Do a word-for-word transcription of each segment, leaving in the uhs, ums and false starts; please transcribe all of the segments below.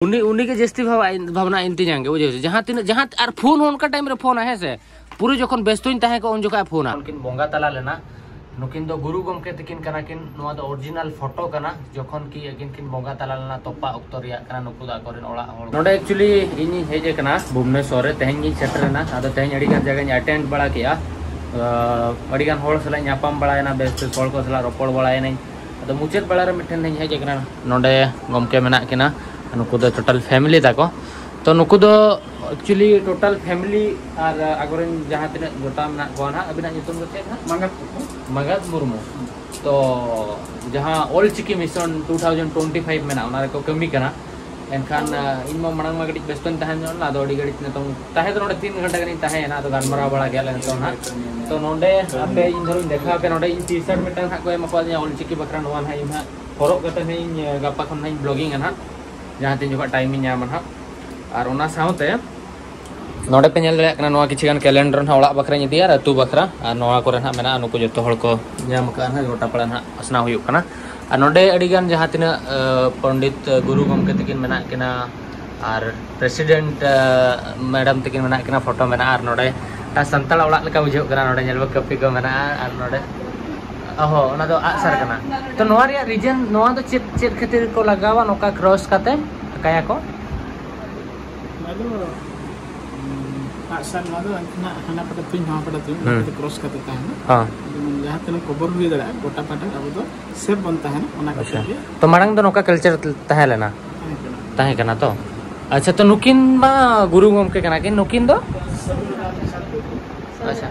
ᱩᱱᱤ ᱩᱱᱤ ᱜᱮ ᱡᱟᱹᱥᱛᱤ ᱵᱷᱟᱵᱽ-, ᱵᱷᱟᱵᱽᱱᱟ ᱤᱧ ᱛᱤᱧᱟᱹᱝ ᱜᱮ, ᱵᱩᱡᱷᱟᱹᱣ ᱥᱮ? ᱡᱟᱦᱟᱸ ᱛᱤᱱᱟᱹᱜ, ᱡᱟᱦᱟᱸ, ᱟᱨ ᱯᱷᱳᱱ ᱦᱚᱸ ᱚᱱᱠᱟ ᱴᱟᱭᱤᱢ ᱨᱮ ᱯᱷᱳᱱᱟ, ᱦᱮᱸ ᱥᱮ? ᱯᱩᱨᱟᱹ ᱡᱚᱠᱷᱚᱱ ᱵᱮᱥᱛᱚᱧ ᱛᱟᱦᱮᱸ ᱠᱚᱜᱼᱟ, ᱩᱱ ᱡᱚᱠᱷᱚᱱ ᱯᱷᱳᱱᱟ᱾ ᱩᱱᱠᱤᱱ ᱵᱚᱸᱜᱟ ᱛᱟᱞᱟ ᱞᱮᱱᱟ᱾ ᱱᱩᱠᱤᱱ ᱫᱚ ᱜᱩᱨᱩ ᱜᱚᱢᱠᱮ ᱛᱤᱠᱤᱱ ᱠᱟᱱᱟ ᱠᱤᱱ᱾ ᱱᱚᱣᱟ ᱫᱚ ᱚᱨᱤᱡᱤᱱᱟᱞ ᱯᱷᱳᱴᱳ ᱠᱟᱱᱟ, ᱡᱚᱠᱷᱚᱱ ᱠᱤ ᱟᱹᱠᱤᱱ ᱠᱤᱱ ᱵᱚᱸᱜᱟ ᱛᱟᱞᱟ ᱞᱮᱱᱟ, ᱛᱚᱯᱟ ᱚᱠᱛᱚ ᱨᱮᱭᱟᱜ ᱠᱟᱱᱟ᱾ ᱱᱩᱠᱩ ᱫᱚ ᱟᱠᱚᱨᱮᱱ ᱚᱲᱟᱜ ᱦᱚᱲ᱾ ᱱᱚᱰᱮ actually ᱤᱧᱤᱧ ᱦᱮᱡ ᱟᱠᱟᱱᱟ ᱵᱷᱩᱵᱽᱱᱮᱥᱚᱨ ᱨᱮ, ᱛᱮᱦᱮᱧ ᱜᱤᱧ ᱥᱮᱴᱮᱨ ᱮᱱᱟ᱾ ᱟᱫᱚ ᱛᱮᱦᱮᱧ ᱟᱹᱰᱤ ᱜᱟᱱ ᱡᱟᱭᱜᱟᱧ ᱟᱴᱮᱱᱰ ᱵᱟᱲᱟ ᱠᱮᱜᱼᱟ᱾ ᱟᱹ, ᱟᱹᱰᱤ ᱜᱟᱱ ᱦᱚᱲ ᱥᱟᱞᱟᱜ ᱧᱟᱯᱟᱢ ᱵᱟᱲᱟᱭᱮᱱᱟ, ᱵᱮᱥ ᱵᱮᱥ ᱦᱚᱲ ᱠᱚ ᱥᱟᱞᱟᱜ ᱨᱚᱯᱚᱲ ᱵᱟᱲᱟᱭᱮᱱᱟᱹᱧ᱾ ᱟᱫᱚ ᱢᱩᱪᱟᱹᱫ ᱵᱮᱲᱟ ᱨᱮ ᱢᱤᱫᱴᱷᱮᱱ ᱞᱤᱧ ᱦᱮᱡ ᱟᱠᱟᱱᱟ᱾ ᱱᱚᱰᱮ ᱜᱚᱢᱠᱮ ᱢᱮᱱᱟᱜ ᱠᱤᱱᱟ, ᱱᱩᱠᱩ ᱫᱚ ᱴᱳᱴᱟᱞ ᱯᱷᱮᱢᱤᱞᱤ ᱛᱟᱠᱚ᱾ ᱛᱚ ᱱᱩᱠᱩ ᱫᱚ actually ᱴᱳᱴᱟᱞ ᱯᱷᱮᱢᱤᱞᱤ ᱟᱨ ᱟᱠᱚᱨᱮᱱ ᱡᱟᱦᱟᱸ ᱛᱤᱱᱟᱹᱜ ᱡᱚᱴᱟᱣ ᱢᱮᱱᱟᱜ ᱠᱚᱣᱟ ᱱᱟᱦᱟᱜ᱾ ᱟᱹᱵᱤᱱᱟᱜ ᱧᱩᱛᱩᱢ ᱫᱚ ᱪᱮᱫ ᱱᱟᱦᱟᱜ? ᱢᱟᱸᱜᱟᱛ ᱢᱩᱨᱢᱩ᱾ ᱢᱟᱸᱜᱟᱛ ᱢᱩᱨᱢᱩ᱾ ᱛᱚ ᱡᱟᱦᱟᱸ Ol Chiki mission two thousand twenty five ᱢᱮᱱᱟᱜᱼᱟ, ᱚᱱᱟ ᱨᱮᱠᱚ ᱠᱟᱹᱢᱤ ᱠᱟᱱᱟ᱾ ᱮᱱᱠᱷᱟᱱ, ᱟᱸ, ᱤᱧ ᱢᱟ ᱢᱟᱲᱟᱝ ᱢᱟ ᱠᱟᱹᱴᱤᱡ ᱵᱮᱥᱛᱚᱧ ᱛᱟᱦᱮᱸ ᱧᱚᱜ ᱞᱮᱱᱟ, ᱟᱫᱚ ᱟᱹᱰᱤ ᱜᱷᱟᱹᱲᱤᱡ ᱱᱤᱛᱚᱝ ᱛᱟᱦᱮᱸ ᱫᱚ ᱱᱚᱰᱮ ᱛᱤᱱ ᱜᱷᱚᱱᱴᱟ ᱜᱟᱱᱤᱧ ᱛᱟᱦᱮᱸᱭᱮᱱᱟ, ᱟᱫᱚ ᱜᱟᱞᱢᱟᱨᱟᱣ ᱵᱟᱲᱟ ᱠᱮᱫᱼᱟ ᱞᱮ ᱱᱤᱛᱚᱝ ᱱᱟᱦᱟᱜ᱾ ᱛᱚ ᱱᱚᱰᱮ ᱟᱯᱮ ᱤᱧ ᱫᱷᱚᱨᱚᱧ ᱫᱮᱠᱷᱟᱣ ᱟᱯᱮ, ᱱᱚᱰᱮ ᱤᱧ ᱴᱤ ᱥᱟᱨᱴ ᱢᱤᱫᱴᱟᱝ ᱱᱟᱦᱟᱜ ᱠᱚ ᱮᱢ ᱟᱠᱟᱫᱤᱧᱟ ᱚᱞ ᱪᱤᱠᱤ ᱵᱟᱠᱷᱨᱟ, ᱱᱚᱣᱟ ᱱᱟᱦᱟᱜ ᱤᱧ ᱱᱟᱦᱟᱜ ᱦᱚᱨᱚᱜ ᱠᱟᱛᱮ ᱱᱟᱦᱟᱜ ᱤᱧ, ᱟᱸ, ᱜᱟᱯᱟ ᱠᱷᱚᱱ ᱱᱟᱦᱟᱜ ᱤᱧ ᱵᱞᱚᱜᱤᱝᱟ ᱱᱟᱦᱟᱜ, ᱡᱟᱦᱟᱸ ᱛᱤᱱ ᱡᱚᱠᱷᱚᱱ ᱴᱟᱭᱤᱢᱤᱧ ᱧᱟᱢᱟ ᱱᱟᱦᱟᱜ᱾ ᱟᱨ ᱚᱱᱟ ᱥᱟᱶᱛᱮ ᱱᱚᱰᱮ ᱯᱮ ᱧᱮᱞ ᱫᱟᱲᱮᱭᱟᱜ ᱠᱟᱱᱟ, ᱱᱚᱣᱟ ᱠᱤᱪᱷᱩ ᱜᱟᱱ ᱠᱮᱞᱮᱱᱰᱟᱨ ᱱᱟᱦᱟᱜ ᱚᱲᱟᱜ ᱵᱟᱠᱷᱨᱟᱧ ᱤᱫᱤᱭᱟ ᱟᱨ ᱟᱹᱛᱩ ᱵᱟᱠᱷᱨᱟ, ᱟᱨ ᱱᱚᱣᱟ ᱠᱚᱨᱮ ᱱᱟᱦᱟᱜ ᱢᱮᱱᱟᱜᱼᱟ, ᱱᱩᱠᱩ ᱡᱚᱛᱚ ᱦᱚᱲ ᱠᱚ ᱧᱟᱢ ᱟᱠᱟᱫᱼᱟ ᱱᱟᱦᱟᱜ, ᱜᱚᱴᱟ ᱯᱟᱲᱟ ᱱᱟᱦᱟᱜ ᱯᱟᱥᱱᱟᱣ ᱦᱩᱭᱩᱜ ᱠᱟᱱᱟ᱾ ᱟᱨ ᱱᱚᱰᱮ ᱟᱹᱰᱤ ᱜᱟᱱ ᱡᱟᱦᱟᱸ ᱛᱤᱱᱟᱹᱜ, ᱟᱹ, ᱯᱚᱱᱰᱤᱛ, ᱟᱹ, ᱜᱩᱨᱩ ᱜᱚᱢᱠᱮ ᱛᱟᱹᱠᱤᱱ ᱢᱮᱱᱟᱜ ᱠᱤᱱᱟ, ᱟᱨ ᱯᱨᱮᱥᱤᱰᱮᱱᱴ, ᱟᱹ, ᱢᱮᱰᱟᱢ ᱛᱟᱹᱠᱤᱱ ᱢᱮᱱᱟᱜ ᱠᱤᱱᱟ, ᱯᱷᱳᱴᱳ ᱢᱮᱱᱟᱜᱼᱟ᱾ ᱟᱨ ᱱᱚᱰᱮ ᱢᱤᱫᱴᱟᱝ ᱥᱟᱱᱛᱟᱲ ᱚᱲᱟᱜ ᱞᱮᱠᱟ ᱵᱩᱡᱷᱟᱹᱜ ᱠᱟᱱᱟ᱾ ᱱᱚᱰᱮ ᱧᱮᱞ ᱢᱮ, ᱠᱟᱹᱯᱤ ᱠᱚ ᱢᱮᱱᱟᱜᱼᱟ᱾ ᱟᱨ ᱱᱚᱰᱮ, ᱚᱦᱚ, ᱚᱱᱟ ᱫᱚ ᱟᱜᱼᱥᱟᱨ ᱠᱟᱱᱟ᱾ ᱛᱚ ᱱᱚᱣᱟ ᱨᱮᱭᱟᱜ ᱨᱤᱡᱮᱱ, ᱱᱚᱣᱟ ᱫᱚ ᱪᱮᱫ, ᱪᱮᱫ ᱠᱷᱟᱹᱛᱤᱨ ᱠᱚ ᱞᱟᱜᱟᱣᱟ ᱱᱚᱝᱠᱟ ᱠᱨᱚᱥ ᱠᱟᱛᱮ ᱟᱠᱟᱭᱟᱠᱚ? ᱱᱚᱣᱟ ᱫᱚ, ᱩᱸ, ᱟᱜᱼᱥᱟᱨ ᱱᱚᱣᱟ ᱫᱚ ᱮᱱᱠᱷᱟᱱ ᱦᱟᱱᱟ ᱯᱟᱴᱟ ᱛᱩᱧ, ᱱᱚᱣᱟ ᱯᱟᱴᱟ ᱛᱩᱧ, ᱚᱱᱟ ᱦᱩᱸ᱾ ᱠᱷᱟᱹᱛᱤᱨ ᱠᱨᱚᱥ ᱠᱟᱛᱮ ᱛᱟᱦᱮᱱᱟ᱾ ᱦᱚᱸ᱾ ᱡᱮᱢᱚᱱ ᱡᱟᱦᱟᱸ ᱛᱤᱱᱟᱹᱜ ᱠᱚᱵᱚᱨ ᱦᱩᱭ ᱫᱟᱲᱮᱭᱟᱜᱼᱟ, ᱜᱚᱴᱟ ᱯᱟᱴᱟ ᱟᱵᱚ ᱫᱚ ᱥᱮᱯ ᱵᱚᱱ ᱛᱟᱦᱮᱱᱟ, ᱚᱱᱟ ᱟᱪᱪᱷᱟ᱾ ᱠᱷᱟᱹᱛᱤᱨ ᱜᱮ᱾ ᱛᱚ ᱢᱟᱲᱟᱝ ᱫᱚ ᱱᱚᱝᱠᱟ ᱠᱟᱞᱪᱟᱨ ᱛᱟᱦᱮᱸ ᱞᱮᱱᱟ? ᱛᱟᱦᱮᱸ ᱠᱟᱱᱟ᱾ ᱛᱟᱦᱮᱸ ᱠᱟᱱᱟ ᱛᱚ? ᱟᱪᱪᱷᱟ, ᱛᱚ ᱱᱩᱠᱤᱱ ᱢᱟ ᱜᱩᱨᱩ ᱜᱚᱢᱠᱮ ᱠᱟᱱᱟ ᱠᱤᱱ, ᱱᱩᱠᱤᱱ ᱫᱚ? ᱥᱟᱹᱫᱷᱩ ᱨᱟᱢᱪᱟᱸᱫᱽ ᱢᱩᱨᱢᱩ᱾ ᱟᱪᱪᱷᱟ᱾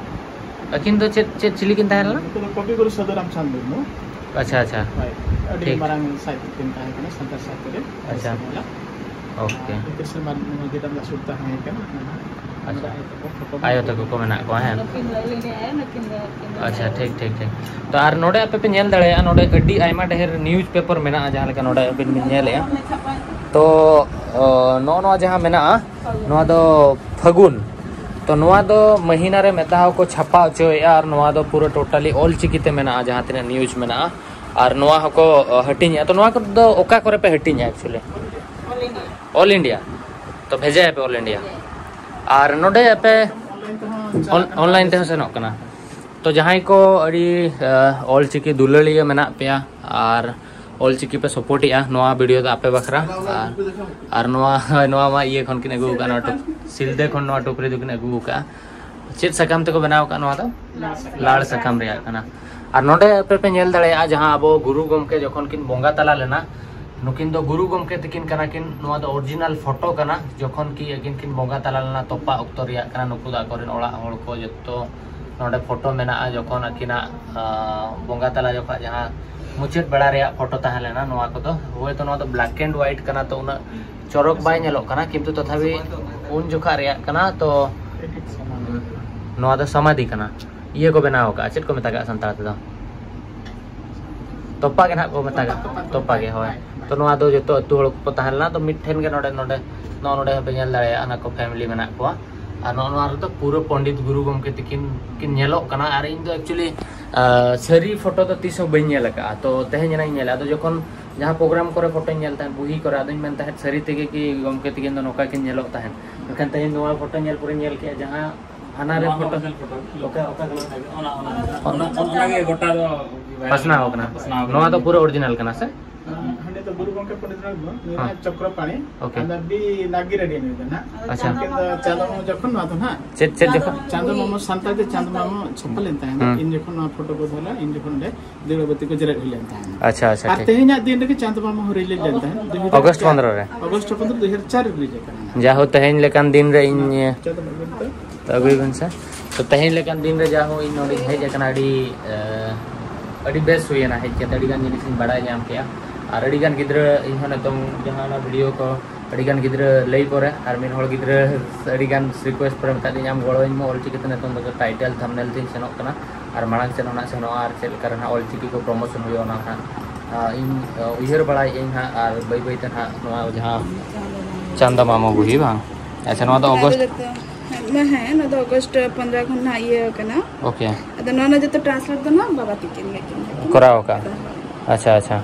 ᱟᱹᱠᱤᱱ ᱫᱚ ᱪᱮᱫ, ᱪᱮᱫ ᱪᱤᱞᱤ ᱠᱤᱱ ᱛᱟᱦᱮᱸ ᱞᱮᱱᱟ? ᱱᱩᱠᱩ ᱫᱚ ᱠᱚᱵᱤ ᱜᱩᱨᱩ ᱥᱟᱹᱫᱷᱩ ᱨᱟᱢᱪᱟᱸᱫᱽ ᱢᱩᱨᱢᱩ᱾ ᱟᱪᱪᱷᱟ, ᱟᱪᱪᱷᱟ᱾ ᱦᱳᱭ, ᱟᱹᱰᱤ ᱴᱷᱤᱠ᱾ ᱢᱟᱨᱟᱝ ᱥᱟᱦᱤᱛᱭᱚ ᱠᱤᱱ ᱛᱟᱦᱮᱸ ᱠᱟᱱᱟ ᱥᱟᱱᱛᱟᱲ ᱥᱟᱦᱤᱛᱭᱚ ᱨᱮ᱾ ᱟᱪᱪᱷᱟ᱾ ᱥᱮᱨᱢᱟ ᱞᱟ᱾ ᱳᱠᱮ᱾ ᱱᱤᱛᱚᱜ ᱥᱮᱨᱢᱟ ᱢᱟᱹᱡᱷᱤ ᱨᱟᱢᱫᱟᱥ ᱥᱩᱨ ᱛᱟᱦᱮᱸ ᱠᱟᱱᱟ᱾ ᱟᱪᱪᱷᱟ᱾ ᱟᱭᱳ ᱛᱟᱠᱚ ᱯᱷᱳᱴᱳ ᱟᱭᱳ ᱛᱟᱠᱚ ᱠᱚ ᱢᱮᱱᱟᱜ ᱠᱚᱣᱟ, ᱦᱮᱸ? ᱱᱩᱠᱤᱱ ᱞᱟᱹᱭ ᱞᱮᱜᱼᱟᱭ, ᱱᱩᱠᱤᱱ ᱫᱚ, ᱱᱩᱠᱤᱱ ᱫᱚ ᱟᱪᱪᱷᱟ, ᱴᱷᱤᱠ, ᱴᱷᱤᱠ, ᱴᱷᱤᱠ᱾ ᱛᱚ ᱟᱨ ᱱᱚᱰᱮ ᱟᱯᱮ ᱯᱮ ᱧᱮᱞ ᱫᱟᱲᱮᱭᱟᱜᱼᱟ, ᱱᱚᱰᱮ ᱟᱹᱰᱤ ᱟᱭᱢᱟ ᱰᱷᱮᱨ ᱱᱤᱭᱩᱡᱽ ᱯᱮᱯᱟᱨ ᱢᱮᱱᱟᱜᱼᱟ, ᱡᱟᱦᱟᱸ ᱞᱮᱠᱟ ᱱᱚᱰᱮ ᱟᱹᱵᱤᱱ ᱵᱤᱱ ᱧᱮᱞᱮᱜᱼᱟ᱾ ᱛᱚ, ᱚ, ᱱᱚᱜᱼᱚ ᱱᱚᱣᱟ ᱡᱟᱦᱟᱸ ᱢᱮᱱᱟᱜᱼᱟ, ᱱᱚᱣᱟ ᱫᱚ ᱯᱷᱟᱹᱜᱩᱱ᱾ ᱛᱚ ᱱᱚᱣᱟ ᱫᱚ ᱢᱟᱹᱦᱤᱱᱟ ᱨᱮ ᱢᱤᱫ ᱫᱷᱟᱣ ᱠᱚ ᱪᱷᱟᱯᱟ ᱦᱚᱪᱚᱭᱮᱫᱼᱟ, ᱟᱨ ᱱᱚᱣᱟ ᱫᱚ ᱯᱩᱨᱟᱹ ᱴᱳᱴᱟᱞᱤ ᱚᱞ ᱪᱤᱠᱤ ᱛᱮ ᱢᱮᱱᱟᱜᱼᱟ, ᱡᱟᱦᱟᱸ ᱛᱤᱱᱟᱹᱜ ᱱᱤᱭᱩᱡᱽ ᱢᱮᱱᱟᱜᱼᱟ᱾ ᱟᱨ ᱱᱚᱣᱟ ᱦᱚᱸᱠᱚ, ᱚ, ᱦᱟᱹᱴᱤᱧᱮᱫᱼᱟ᱾ ᱛᱚ ᱱᱚᱣᱟ ᱠᱚᱫᱚ ᱚᱠᱟ ᱠᱚᱨᱮ ᱯᱮ ᱦᱟᱹᱴᱤᱧᱟ actually? All India? ᱛᱚ ᱵᱷᱮᱡᱟᱭᱟᱯᱮ ᱚᱞ ᱤᱱᱰᱤᱭᱟ᱾ ᱟᱨ ᱱᱚᱰᱮ ᱟᱯᱮ ᱚᱱᱞᱟᱭᱤᱱ ᱛᱮᱦᱚᱸ ᱥᱮᱱᱚᱜ ᱠᱟᱱᱟ᱾ ᱛᱚ ᱡᱟᱦᱟᱸᱭ ᱠᱚ ᱟᱹᱰᱤ ᱚᱞ ᱪᱤᱠᱤ ᱫᱩᱞᱟᱹᱲᱤᱭᱟᱹ ᱢᱮᱱᱟᱜ ᱯᱮᱭᱟ ᱟᱨ ᱚᱞ ᱪᱤᱠᱤ ᱯᱮ ᱥᱟᱯᱳᱨᱴᱮᱜᱼᱟ, ᱱᱚᱣᱟ ᱵᱷᱤᱰᱤᱭᱳ ᱫᱚ ᱟᱯᱮ ᱵᱟᱠᱷᱨᱟ᱾ ᱟᱨ ᱟᱨ ᱱᱚᱣᱟ ᱱᱚᱣᱟ ᱢᱟ ᱤᱭᱟᱹ ᱠᱷᱚᱱ ᱠᱤᱱ ᱟᱹᱜᱩ ᱟᱠᱟᱫᱼᱟ, ᱱᱚᱣᱟ ᱴᱩ- ᱥᱤᱞᱫᱟᱹ ᱠᱷᱚᱱ ᱱᱚᱣᱟ ᱴᱩᱯᱨᱤ ᱫᱚᱠᱤᱱ ᱟᱹᱜᱩ ᱟᱠᱟᱫᱼᱟ᱾ ᱪᱮᱫ ᱥᱟᱠᱟᱢ ᱛᱮᱠᱚ ᱵᱮᱱᱟᱣ ᱟᱠᱟᱫ ᱱᱚᱣᱟ ᱫᱚ? ᱞᱟᱲ ᱥᱟᱠᱟᱢ ᱨᱮᱭᱟᱜ ᱠᱟᱱᱟ᱾ ᱟᱨ ᱱᱚᱰᱮ ᱟᱯᱮ ᱯᱮ ᱧᱮᱞ ᱫᱟᱲᱮᱭᱟᱜᱼᱟ, ᱡᱟᱦᱟᱸ ᱟᱵᱚ ᱜᱩᱨᱩ ᱜᱚᱢᱠᱮ ᱡᱚᱠᱷᱚᱱ ᱠᱤᱱ ᱵᱚᱸᱜᱟ ᱛᱟᱞᱟ ᱞᱮᱱᱟ, ᱱᱩᱠᱤᱱ ᱫᱚ ᱜᱩᱨᱩ ᱜᱚᱢᱠᱮ ᱛᱟᱹᱠᱤᱱ ᱠᱟᱱᱟ ᱠᱤᱱ᱾ ᱱᱚᱣᱟ ᱫᱚ ᱚᱨᱤᱡᱤᱱᱟᱞ ᱯᱷᱳᱴᱳ ᱠᱟᱱᱟ, ᱡᱚᱠᱷᱚᱱ ᱠᱤ ᱟᱹᱠᱤᱱ ᱠᱤᱱ ᱵᱚᱸᱜᱟ ᱛᱟᱞᱟ ᱞᱮᱱᱟ, ᱛᱚᱯᱟ ᱚᱠᱛᱚ ᱨᱮᱭᱟᱜ ᱠᱟᱱᱟ᱾ ᱱᱩᱠᱩ ᱫᱚ ᱟᱠᱚᱨᱮᱱ ᱚᱲᱟᱜ ᱦᱚᱲ ᱠᱚ ᱡᱚᱛᱚ ᱱᱚᱰᱮ ᱯᱷᱳᱴᱳ ᱢᱮᱱᱟᱜᱼᱟ, ᱡᱚᱠᱷᱚᱱ ᱟᱹᱠᱤᱱᱟᱜ ᱟᱸ, ᱵᱚᱸᱜᱟ ᱛᱟᱞᱟ ᱡᱚᱠᱷᱚᱱ ᱡᱟᱦᱟᱸ ᱢᱩᱪᱟᱹᱫ ᱵᱮᱲᱟ ᱨᱮᱭᱟᱜ ᱯᱷᱳᱴᱳ ᱛᱟᱦᱮᱸ ᱞᱮᱱᱟ᱾ ᱱᱚᱣᱟ ᱠᱚᱫᱚ ᱦᱳᱭᱛᱳ ᱱᱚᱣᱟ ᱫᱚ ᱵᱞᱮᱠ ᱮᱱᱰ ᱦᱳᱣᱟᱭᱤᱴ ᱠᱟᱱᱟ, ᱛᱚ ᱩᱱᱟᱹᱜ ᱪᱚᱨᱚᱠ ᱵᱟᱭ ᱧᱮᱞᱚᱜ ᱠᱟᱱᱟ, ᱠᱤᱱᱛᱩ ᱛᱚᱛᱷᱟᱯᱤ ᱩᱱ ᱡᱚᱠᱷᱟ ᱨᱮᱭᱟᱜ ᱠᱟᱱᱟ᱾ ᱛᱚ ᱱᱚᱣᱟ ᱫᱚ ᱥᱚᱢᱟᱫᱷᱤ ᱠᱟᱱᱟ, ᱤᱭᱟᱹ ᱠᱚ ᱵᱮᱱᱟᱣ ᱟᱠᱟᱫᱼᱟ, ᱪᱮᱫ ᱠᱚ ᱢᱮᱛᱟᱜᱟᱜᱼᱟ ᱥᱟᱱᱛᱟᱲ ᱛᱮᱫᱚ? ᱛᱚᱯᱟ ᱜᱮ ᱱᱟᱦᱟᱜ ᱠᱚ ᱢᱮᱛᱟᱜᱟᱜᱼᱟ, ᱛᱚᱯᱟ ᱜᱮ, ᱦᱳᱭ᱾ ᱛᱚ ᱱᱚᱣᱟ ᱫᱚ ᱡᱚᱛᱚ ᱟᱹᱛᱩ ᱦᱚᱲ ᱠᱚᱠᱚ ᱛᱟᱦᱮᱸ ᱞᱮᱱᱟ, ᱛᱚ ᱢᱤᱫ ᱴᱷᱮᱱ ᱜᱮ ᱱᱚᱰᱮ ᱱᱚᱰᱮ ᱱᱚᱜᱼᱚ ᱱᱚᱰᱮ ᱦᱚᱸᱯᱮ ᱧᱮᱞ ᱫᱟᱲᱮᱭᱟᱜᱼᱟ, ᱚᱱᱟ ᱠᱚ ᱯᱷᱮᱢᱤᱞᱤ ᱢᱮᱱᱟᱜ ᱠᱚᱣᱟ᱾ ᱟᱨ ᱱᱚᱜᱼᱚ ᱱᱚᱣᱟ ᱨᱮᱫᱚ ᱯᱩᱨᱟᱹ ᱯᱚᱱᱰᱤᱛ ᱜᱩᱨᱩ ᱜᱚᱢᱠᱮ ᱛᱤᱠᱤᱱ ᱠᱤᱱ ᱧᱮᱞᱚᱜ ᱠᱟᱱᱟ᱾ ᱟᱨ ᱤᱧ ᱫᱚ ᱮᱠᱪᱩᱭᱮᱞᱤ ᱥᱟᱹᱨᱤ ᱯᱷᱳᱴᱳ ᱫᱚ ᱛᱤᱥ ᱦᱚᱸ ᱵᱟᱹᱧ ᱧᱮᱞ ᱟᱠᱟᱫᱼᱟ, ᱛᱚ ᱛᱮᱦᱮᱧ ᱮᱱᱟᱜ ᱤᱧ ᱧᱮᱞᱟ᱾ ᱟᱫᱚ ᱡᱚᱠᱷᱚᱱ ᱡᱟᱦᱟᱸ ᱯᱨᱳᱜᱨᱟᱢ ᱠᱚᱨᱮ ᱯᱷᱳᱴᱳᱧ ᱧᱮᱞ ᱛᱟᱦᱮᱸᱫ, ᱵᱩᱦᱤ ᱠᱚᱨᱮ, ᱟᱫᱚᱧ ᱢᱮᱱ ᱛᱟᱦᱮᱸᱫ ᱥᱟᱹᱨᱤ ᱛᱮᱜᱮ ᱠᱤ ᱜᱚᱢᱠᱮ ᱛᱤᱠᱤᱱ ᱫᱚ ᱱᱚᱝᱠᱟ ᱠᱤᱱ ᱧᱮᱞᱚᱜ ᱛᱟᱦᱮᱸᱫ᱾ ᱢᱮᱱᱠᱷᱟᱱ ᱛᱮᱦᱮᱧ ᱱᱚᱣᱟ ᱯᱷᱳᱴᱳ ᱧᱮᱞ ᱯᱚᱨᱮᱧ ᱧᱮᱞ ᱠᱮᱫᱼᱟ, ᱡᱟᱦᱟᱸ ᱦᱟᱱᱟ ᱨᱮ ᱱᱚᱣᱟ ᱫᱚ ᱯᱷᱳᱴᱳ original ᱯᱷᱳᱴᱳ᱾ ᱚᱠᱟ ᱚᱠᱟ ᱠᱟᱱᱟ? ᱚᱱᱟ ᱚᱱᱟ ᱚᱱᱟ ᱚᱱᱟ ᱜᱮ ᱜᱚᱴᱟ ᱫᱚ ᱯᱟᱥᱱᱟᱣ ᱠᱟᱱᱟ᱾ ᱯᱟᱥᱱᱟᱣ ᱠᱟᱱᱟ᱾ ᱱᱚᱣᱟ ᱫᱚ ᱯᱩᱨᱟᱹ ᱚᱨᱤᱡᱤᱱᱟᱞ ᱠᱟᱱᱟ ᱥᱮ? ᱦᱟᱸᱰᱮ ᱫᱚ ᱜᱩᱨᱩ ᱜᱚᱢᱠᱮ ᱯᱚᱱᱰᱤᱛ ᱨᱚᱜᱷᱩᱱᱟᱛᱷ ᱢᱩᱨᱢᱩ, ᱱᱩᱭ ᱦᱮᱸ᱾ ᱫᱚ ᱪᱚᱠᱨᱚᱯᱟᱬᱤ᱾ ᱳᱠᱮ᱾ ᱟᱫᱚ ᱵᱤ ᱱᱟᱜᱤ ᱨᱮᱰᱤ ᱱᱩᱭ ᱫᱚ ᱱᱟᱜ᱾ ᱟᱪᱪᱷᱟ᱾ ᱩᱱᱠᱤᱱ ᱫᱚ ᱪᱟᱸᱫᱚ ᱢᱟᱢᱚ ᱡᱚᱠᱷᱚᱱ ᱱᱚᱣᱟ ᱫᱚ ᱱᱟᱜ᱾ ᱪᱮᱫ, ᱪᱮᱫ ᱡᱚᱠᱷᱚᱱ? ᱪᱟᱸᱫᱚ ᱢᱟᱢᱚ ᱥᱟᱱᱛᱟᱲ ᱛᱮ ᱪᱟᱸᱫᱚ ᱢᱟᱢᱚ ᱪᱷᱟᱯᱟ ᱞᱮᱱ ᱛᱟᱦᱮᱸᱫ᱾ ᱦᱩᱸ᱾ ᱤᱧ ᱡᱚᱠᱷᱚᱱ ᱱᱚᱣᱟ ᱯᱷᱳᱴᱳ ᱠᱚ ᱫᱚᱦᱚ ᱞᱮᱫᱟ, ᱤᱧ ᱡᱚᱠᱷᱚᱱ ᱚᱸᱰᱮ ᱫᱟᱹᱣᱲᱟᱹ ᱵᱟᱹᱛᱤ ᱠᱚ ᱡᱮᱨᱮᱫ ᱦᱩᱭ ᱞᱮᱱ ᱛᱟᱦᱮᱸᱫ᱾ ᱟᱪᱪᱷᱟ, ᱟᱪᱪᱷᱟ, ᱟᱨ ᱴᱷᱤᱠ᱾ ᱛᱮᱦᱮᱧᱟᱜ ᱫᱤᱱ ᱨᱮᱜᱮ ᱪᱟᱸᱫᱚ ᱢᱟᱢᱚ ᱦᱚᱸ ᱨᱤᱞᱤᱡᱽ ᱞᱮᱱ ᱛᱟᱦᱮᱸᱫ, ᱫᱩ ᱦᱟᱡᱟᱨ ᱪᱟᱨ᱾ ᱚᱜᱚᱥᱴ ᱯᱚᱱᱫᱽᱨᱚ ᱨᱮ? ᱚᱜᱚᱥᱴ ᱯᱚᱱᱫᱽᱨᱚ, ᱫᱩ ᱦᱟᱡᱟᱨ ᱪᱟᱨ ᱨᱮ ᱨᱤᱞᱤᱡᱽ ᱟᱠᱟᱱᱟ ᱱᱟᱜ᱾ ᱡᱟ ᱦᱳ, ᱛᱮᱦᱮᱧ ᱞᱮᱠᱟᱱ ᱫᱤᱱ ᱨᱮ ᱤᱧ, ᱪᱟᱸᱫᱚ ᱢᱟᱢᱚ ᱫᱚ ᱛᱚ ᱟᱹᱜᱩᱭ ᱵᱮᱱ ᱥᱮ᱾ ᱛᱚ ᱛᱮᱦᱮᱧ ᱞᱮᱠᱟᱱ ᱫᱤᱱ ᱨᱮ ᱡᱟ ᱦᱳ ᱤᱧ ᱱᱚᱰᱮᱧ ᱦᱮᱡ ᱟᱠᱟᱱᱟ, ᱟᱹᱰᱤ, ᱮ, ᱟᱹᱰᱤ ᱵᱮᱥ ᱦᱩᱭᱮᱱᱟ ᱦᱮᱡ ᱠᱟᱛᱮ, ᱟᱹᱰᱤ ᱜᱟᱱ ᱡᱤᱱᱤᱥ ᱤᱧ ᱵᱟᱲᱟᱭ ᱧᱟᱢ ᱠᱮᱜᱼᱟ᱾ ᱟᱨ ᱟᱹᱰᱤ ᱜᱟᱱ ᱜᱤᱫᱽᱨᱟᱹ ᱤᱧ ᱦᱚᱸ ᱱᱤᱛᱚᱝ ᱡᱟᱦᱟᱸ ᱚᱱᱟ ᱵᱷᱤᱰᱤᱭᱳ ᱠᱚ ᱟᱹᱰᱤ ᱜᱟᱱ ᱜᱤᱫᱽᱨᱟᱹ ᱞᱟᱹᱭ ᱯᱚᱨᱮ ᱟᱨ ᱢᱤᱫ ᱦᱚᱲ ᱜᱤᱫᱽᱨᱟᱹ ᱟᱹᱰᱤ ᱜᱟᱱ ᱨᱤᱠᱩᱭᱮᱥᱴ ᱯᱚᱨᱮ ᱢᱮᱛᱟ ᱫᱤᱧ, "ᱟᱢ ᱜᱚᱲᱚ ᱟᱹᱧ ᱢᱮ, ᱚᱞ ᱪᱤᱠᱤ ᱛᱮ ᱱᱤᱛᱚᱝ ᱫᱚ ᱴᱟᱭᱴᱮᱞ ᱛᱷᱟᱢᱵᱽᱱᱮᱞ ᱛᱤᱧ ᱥᱮᱱᱚᱜ ᱠᱟᱱᱟ ᱟᱨ ᱢᱟᱲᱟᱝ ᱥᱮᱫ ᱦᱚᱸ ᱱᱟᱜ ᱥᱮᱱᱚᱜᱼᱟ ᱟᱨ ᱪᱮᱫ ᱞᱮᱠᱟ ᱨᱮ ᱱᱟᱜ ᱚᱞ ᱪᱤᱠᱤ ᱠᱚ ᱯᱨᱚᱢᱳᱥᱚᱱ ᱦᱩᱭᱩᱜᱼᱟ, ᱚᱱᱟ ᱦᱟᱸᱜ, ᱟ, ᱤᱧ, ᱟ, ᱩᱭᱦᱟᱹᱨ ᱵᱟᱲᱟᱭᱮᱫ ᱟᱹᱧ ᱦᱟᱸᱜ ᱟᱨ ᱵᱟᱹᱭ ᱵᱟᱹᱭ ᱛᱮ ᱱᱟᱜ ᱱᱚᱣᱟ ᱡᱟᱦᱟᱸ ᱪᱟᱸᱫᱟ ᱢᱟᱢᱚ ᱵᱩᱦᱤ ᱵᱟᱝ?" ᱟᱪᱪᱷᱟ, ᱱᱚᱣᱟ ᱫᱚ ᱚᱱᱟ ᱚᱜᱚᱥᱴ ᱡᱚᱛᱚ, ᱦᱮᱸ, ᱱᱚᱣᱟ, ᱦᱮᱸ, ᱱᱚᱣᱟ ᱫᱚ ᱚᱜᱚᱥᱴ ᱯᱚᱱᱫᱽᱨᱚ ᱠᱷᱚᱱ ᱱᱟᱜ ᱤᱭᱟᱹ ᱠᱟᱱᱟ᱾ ᱳᱠᱮ᱾ ᱟᱫᱚ ᱱᱚᱣᱟ ᱨᱮᱱᱟᱜ ᱡᱚᱛᱚ ᱴᱨᱟᱱᱥᱞᱮᱴ ᱫᱚ ᱱᱟᱜ ᱵᱟᱵᱟ ᱛᱤᱠᱤᱱ ᱜᱮ ᱠᱤᱱ ᱠᱚᱨᱟᱣ ᱟᱠᱟᱫᱼᱟ᱾ ᱟᱪᱪᱷᱟ, ᱟᱪᱪᱷᱟ᱾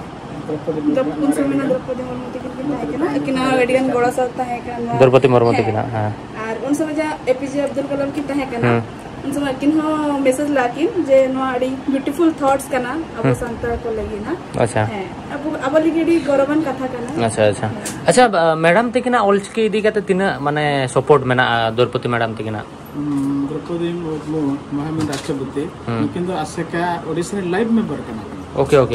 ᱫᱨᱚᱯ-, ᱩᱱ ᱥᱚᱢᱚᱭ ᱢᱟ ᱫᱨᱚᱯᱚᱫᱤ ᱢᱩᱨᱢᱩ ᱛᱟᱹᱠᱤᱱ ᱠᱤᱱ ᱛᱟᱦᱮᱸ ᱠᱟᱱᱟ, ᱟᱹᱠᱤᱱᱟᱜ ᱦᱚᱸ ᱟᱹᱰᱤ ᱜᱟᱱ ᱜᱚᱲᱚ ᱥᱚᱦᱚᱫ ᱛᱟᱦᱮᱸ ᱠᱟᱱᱟ᱾ ᱫᱨᱚᱯᱚᱫᱤ ᱢᱩᱨᱢᱩ ᱦᱮᱸ᱾ ᱛᱟᱹᱠᱤᱱᱟᱜ, ᱦᱮᱸ᱾ ᱟᱨ ᱩᱱ ᱥᱚᱢᱚᱭ ᱡᱟᱦᱟᱸ ᱮ ᱯᱤ ᱡᱮ ᱟᱵᱫᱩᱞ ᱠᱟᱞᱟᱢ ᱠᱤᱱ ᱛᱟᱦᱮᱸ ᱠᱟᱱᱟ, ᱦᱮᱸ᱾ ᱩᱱ ᱥᱚᱢᱚᱭ ᱟᱹᱠᱤᱱ ᱦᱚᱸ ᱢᱮᱥᱮᱡᱽ ᱞᱮᱫᱟ ᱠᱤᱱ ᱡᱮ ᱱᱚᱣᱟ ᱟᱹᱰᱤ beautiful thoughts ᱠᱟᱱᱟ ᱟᱵᱚ ᱦᱮᱸ᱾ ᱥᱟᱱᱛᱟᱲ ᱠᱚ ᱞᱟᱹᱜᱤᱫ ᱦᱟᱸᱜ᱾ ᱟᱪᱪᱷᱟ᱾ ᱦᱮᱸ, ᱟᱵᱚ, ᱟᱵᱚ ᱞᱟᱹᱜᱤᱫ ᱟᱹᱰᱤ ᱜᱚᱨᱚᱵᱟᱱ ᱠᱟᱛᱷᱟ ᱠᱟᱱᱟ᱾ ᱟᱪᱪᱷᱟ, ᱟᱪᱪᱷᱟ᱾ ᱦᱮᱸ᱾ ᱟᱪᱪᱷᱟ, ᱵᱟ-, ᱢᱮᱰᱟᱢ ᱛᱟᱹᱠᱤᱱᱟᱜ ᱚᱞᱪᱤᱠᱤ ᱤᱫᱤ ᱠᱟᱛᱮ ᱛᱤᱱᱟᱹᱜ, ᱢᱟᱱᱮ, support ᱢᱮᱱᱟᱜᱼᱟ ᱫᱨᱚᱯᱚᱫᱤ ᱢᱮᱰᱟᱢ ᱛᱟᱹᱠᱤᱱᱟᱜ? ᱦᱩᱸ, ᱫᱨᱚᱯᱚᱫᱤ ᱢᱩᱨᱢᱩ, ᱢᱚᱦᱟᱢᱚᱦᱤᱢ ᱨᱟᱥᱴᱨᱚᱯᱚᱛᱤ, ᱦᱩᱸ᱾ ᱱᱩᱠᱤᱱ ᱫᱚ ᱟᱥᱮᱠᱟ ᱚᱰᱤᱥᱚᱱ ᱨᱮᱱ live member ᱠᱟᱱᱟ ᱠᱤᱱ᱾ OK, OK᱾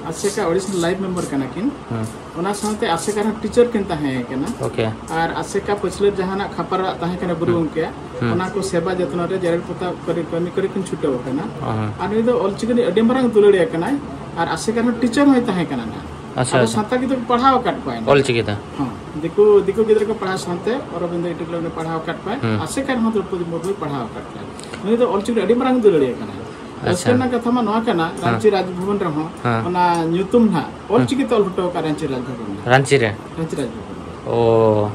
ᱟᱥᱮᱠᱟ ᱚᱰᱤᱥᱚᱱ ᱨᱮᱱ live member ᱠᱟᱱᱟ ᱠᱤᱱ᱾ ᱦᱩᱸ᱾ ᱚᱱᱟ ᱥᱟᱶᱛᱮ ᱟᱥᱮᱠᱟ ᱨᱮᱦᱚᱸ teacher ᱠᱤᱱ ᱛᱟᱦᱮᱸ ᱠᱟᱱᱟ᱾ OK᱾ ᱟᱨ ᱟᱥᱮᱠᱟ ᱯᱟᱹᱪᱷᱞᱟᱹ ᱡᱟᱦᱟᱱᱟᱜ ᱠᱷᱟᱯᱟᱨᱟᱜ ᱛᱟᱦᱮᱸ ᱠᱟᱱᱟ ᱜᱩᱨᱩ ᱦᱩᱸ᱾ ᱜᱚᱢᱠᱮᱭᱟᱜ, ᱦᱩᱸ᱾ ᱚᱱᱟ ᱠᱚ ᱥᱮᱵᱟ ᱡᱚᱛᱱᱚ ᱨᱮ ᱡᱮᱨᱮᱲ ᱯᱚᱛᱟᱣ ᱠᱟᱹᱨᱤ-, ᱠᱟᱹᱢᱤ ᱠᱚᱨᱮ ᱠᱤᱱ ᱪᱷᱩᱴᱟᱹᱣ ᱟᱠᱟᱱᱟ᱾ ᱦᱩᱸ᱾ ᱟᱨ ᱱᱩᱭ ᱫᱚ ᱚᱞᱪᱤᱠᱤ ᱨᱤᱱᱤᱡ ᱟᱹᱰᱤ ᱢᱟᱨᱟᱝ ᱫᱩᱞᱟᱹᱲᱤᱭᱟᱹ ᱠᱟᱱᱟᱭ᱾ ᱟᱨ ᱟᱥᱮᱠᱟ ᱨᱮᱦᱚᱸ teacher ᱦᱚᱸᱭ ᱛᱟᱦᱮᱸ ᱠᱟᱱᱟ ᱱᱟᱦᱟᱜ᱾ ᱟᱪᱪᱷᱟ, ᱟᱫᱚ ᱟᱪᱪᱷᱟ᱾ ᱥᱟᱱᱛᱟᱲ ᱜᱤᱫᱽᱨᱟᱹ ᱠᱚ ᱯᱟᱲᱦᱟᱣ ᱟᱠᱟᱫ ᱠᱚᱣᱟᱭ ᱱᱟᱦᱟᱜ᱾ ᱚᱞᱪᱤᱠᱤ ᱛᱮ? ᱦᱚᱸ, ᱫᱤᱠᱩ, ᱫᱤᱠᱩ ᱜᱤᱫᱽᱨᱟᱹ ᱠᱚ ᱯᱟᱲᱦᱟᱣ ᱥᱟᱶᱛᱮ ᱚᱨᱚᱵᱤᱱᱫᱚ ᱤᱴᱟᱹᱜᱞᱟᱹ ᱩᱱᱤ ᱯᱟᱲᱦᱟᱣ ᱟᱠᱟᱫ ᱠᱚᱣᱟᱭ᱾ ᱦᱩᱸ᱾ ᱟᱥᱮᱠᱟ ᱨᱮᱦᱚᱸ ᱫᱨᱚᱯᱚᱫᱤ ᱢᱩᱨᱢᱩᱭ ᱯᱟᱲᱦᱟᱣ ᱟᱠᱟᱫ ᱠᱚᱣᱟᱭ᱾ ᱱᱩᱭ ᱫᱚ ᱚᱞᱪᱤᱠᱤ ᱨᱮ ᱟᱹᱰᱤ ᱢᱟᱨᱟᱝ ᱫᱩᱞᱟᱹᱲᱤᱭᱟᱹ ᱠᱟᱱᱟᱭ᱾ ᱨᱟᱹᱥᱠᱟᱹ ᱟᱪᱪᱷᱟ᱾ ᱨᱮᱱᱟᱜ ᱠᱟᱛᱷᱟ ᱢᱟ ᱱᱚᱣᱟ ᱠᱟᱱᱟ, ᱦᱮᱸ᱾ ᱨᱟᱺᱪᱤ ᱨᱟᱡᱽᱵᱷᱚᱵᱚᱱ ᱨᱮᱦᱚᱸ ᱦᱮᱸ᱾ ᱚᱱᱟ ᱧᱩᱛᱩᱢ ᱱᱟᱦᱟᱜ ᱦᱮᱸ᱾ ᱚᱞᱪᱤᱠᱤ ᱛᱮ ᱚᱞ ᱦᱚᱴᱚ ᱟᱠᱟᱫ ᱨᱟᱺᱪᱤ ᱨᱟᱡᱽᱵᱷᱚᱵᱚᱱ ᱨᱮ᱾ ᱨᱟᱺᱪᱤ ᱨᱮ? ᱨᱟᱺᱪᱤ ᱨᱟᱡᱽᱵᱷᱚᱵᱚᱱ ᱨᱮ᱾ ᱳ,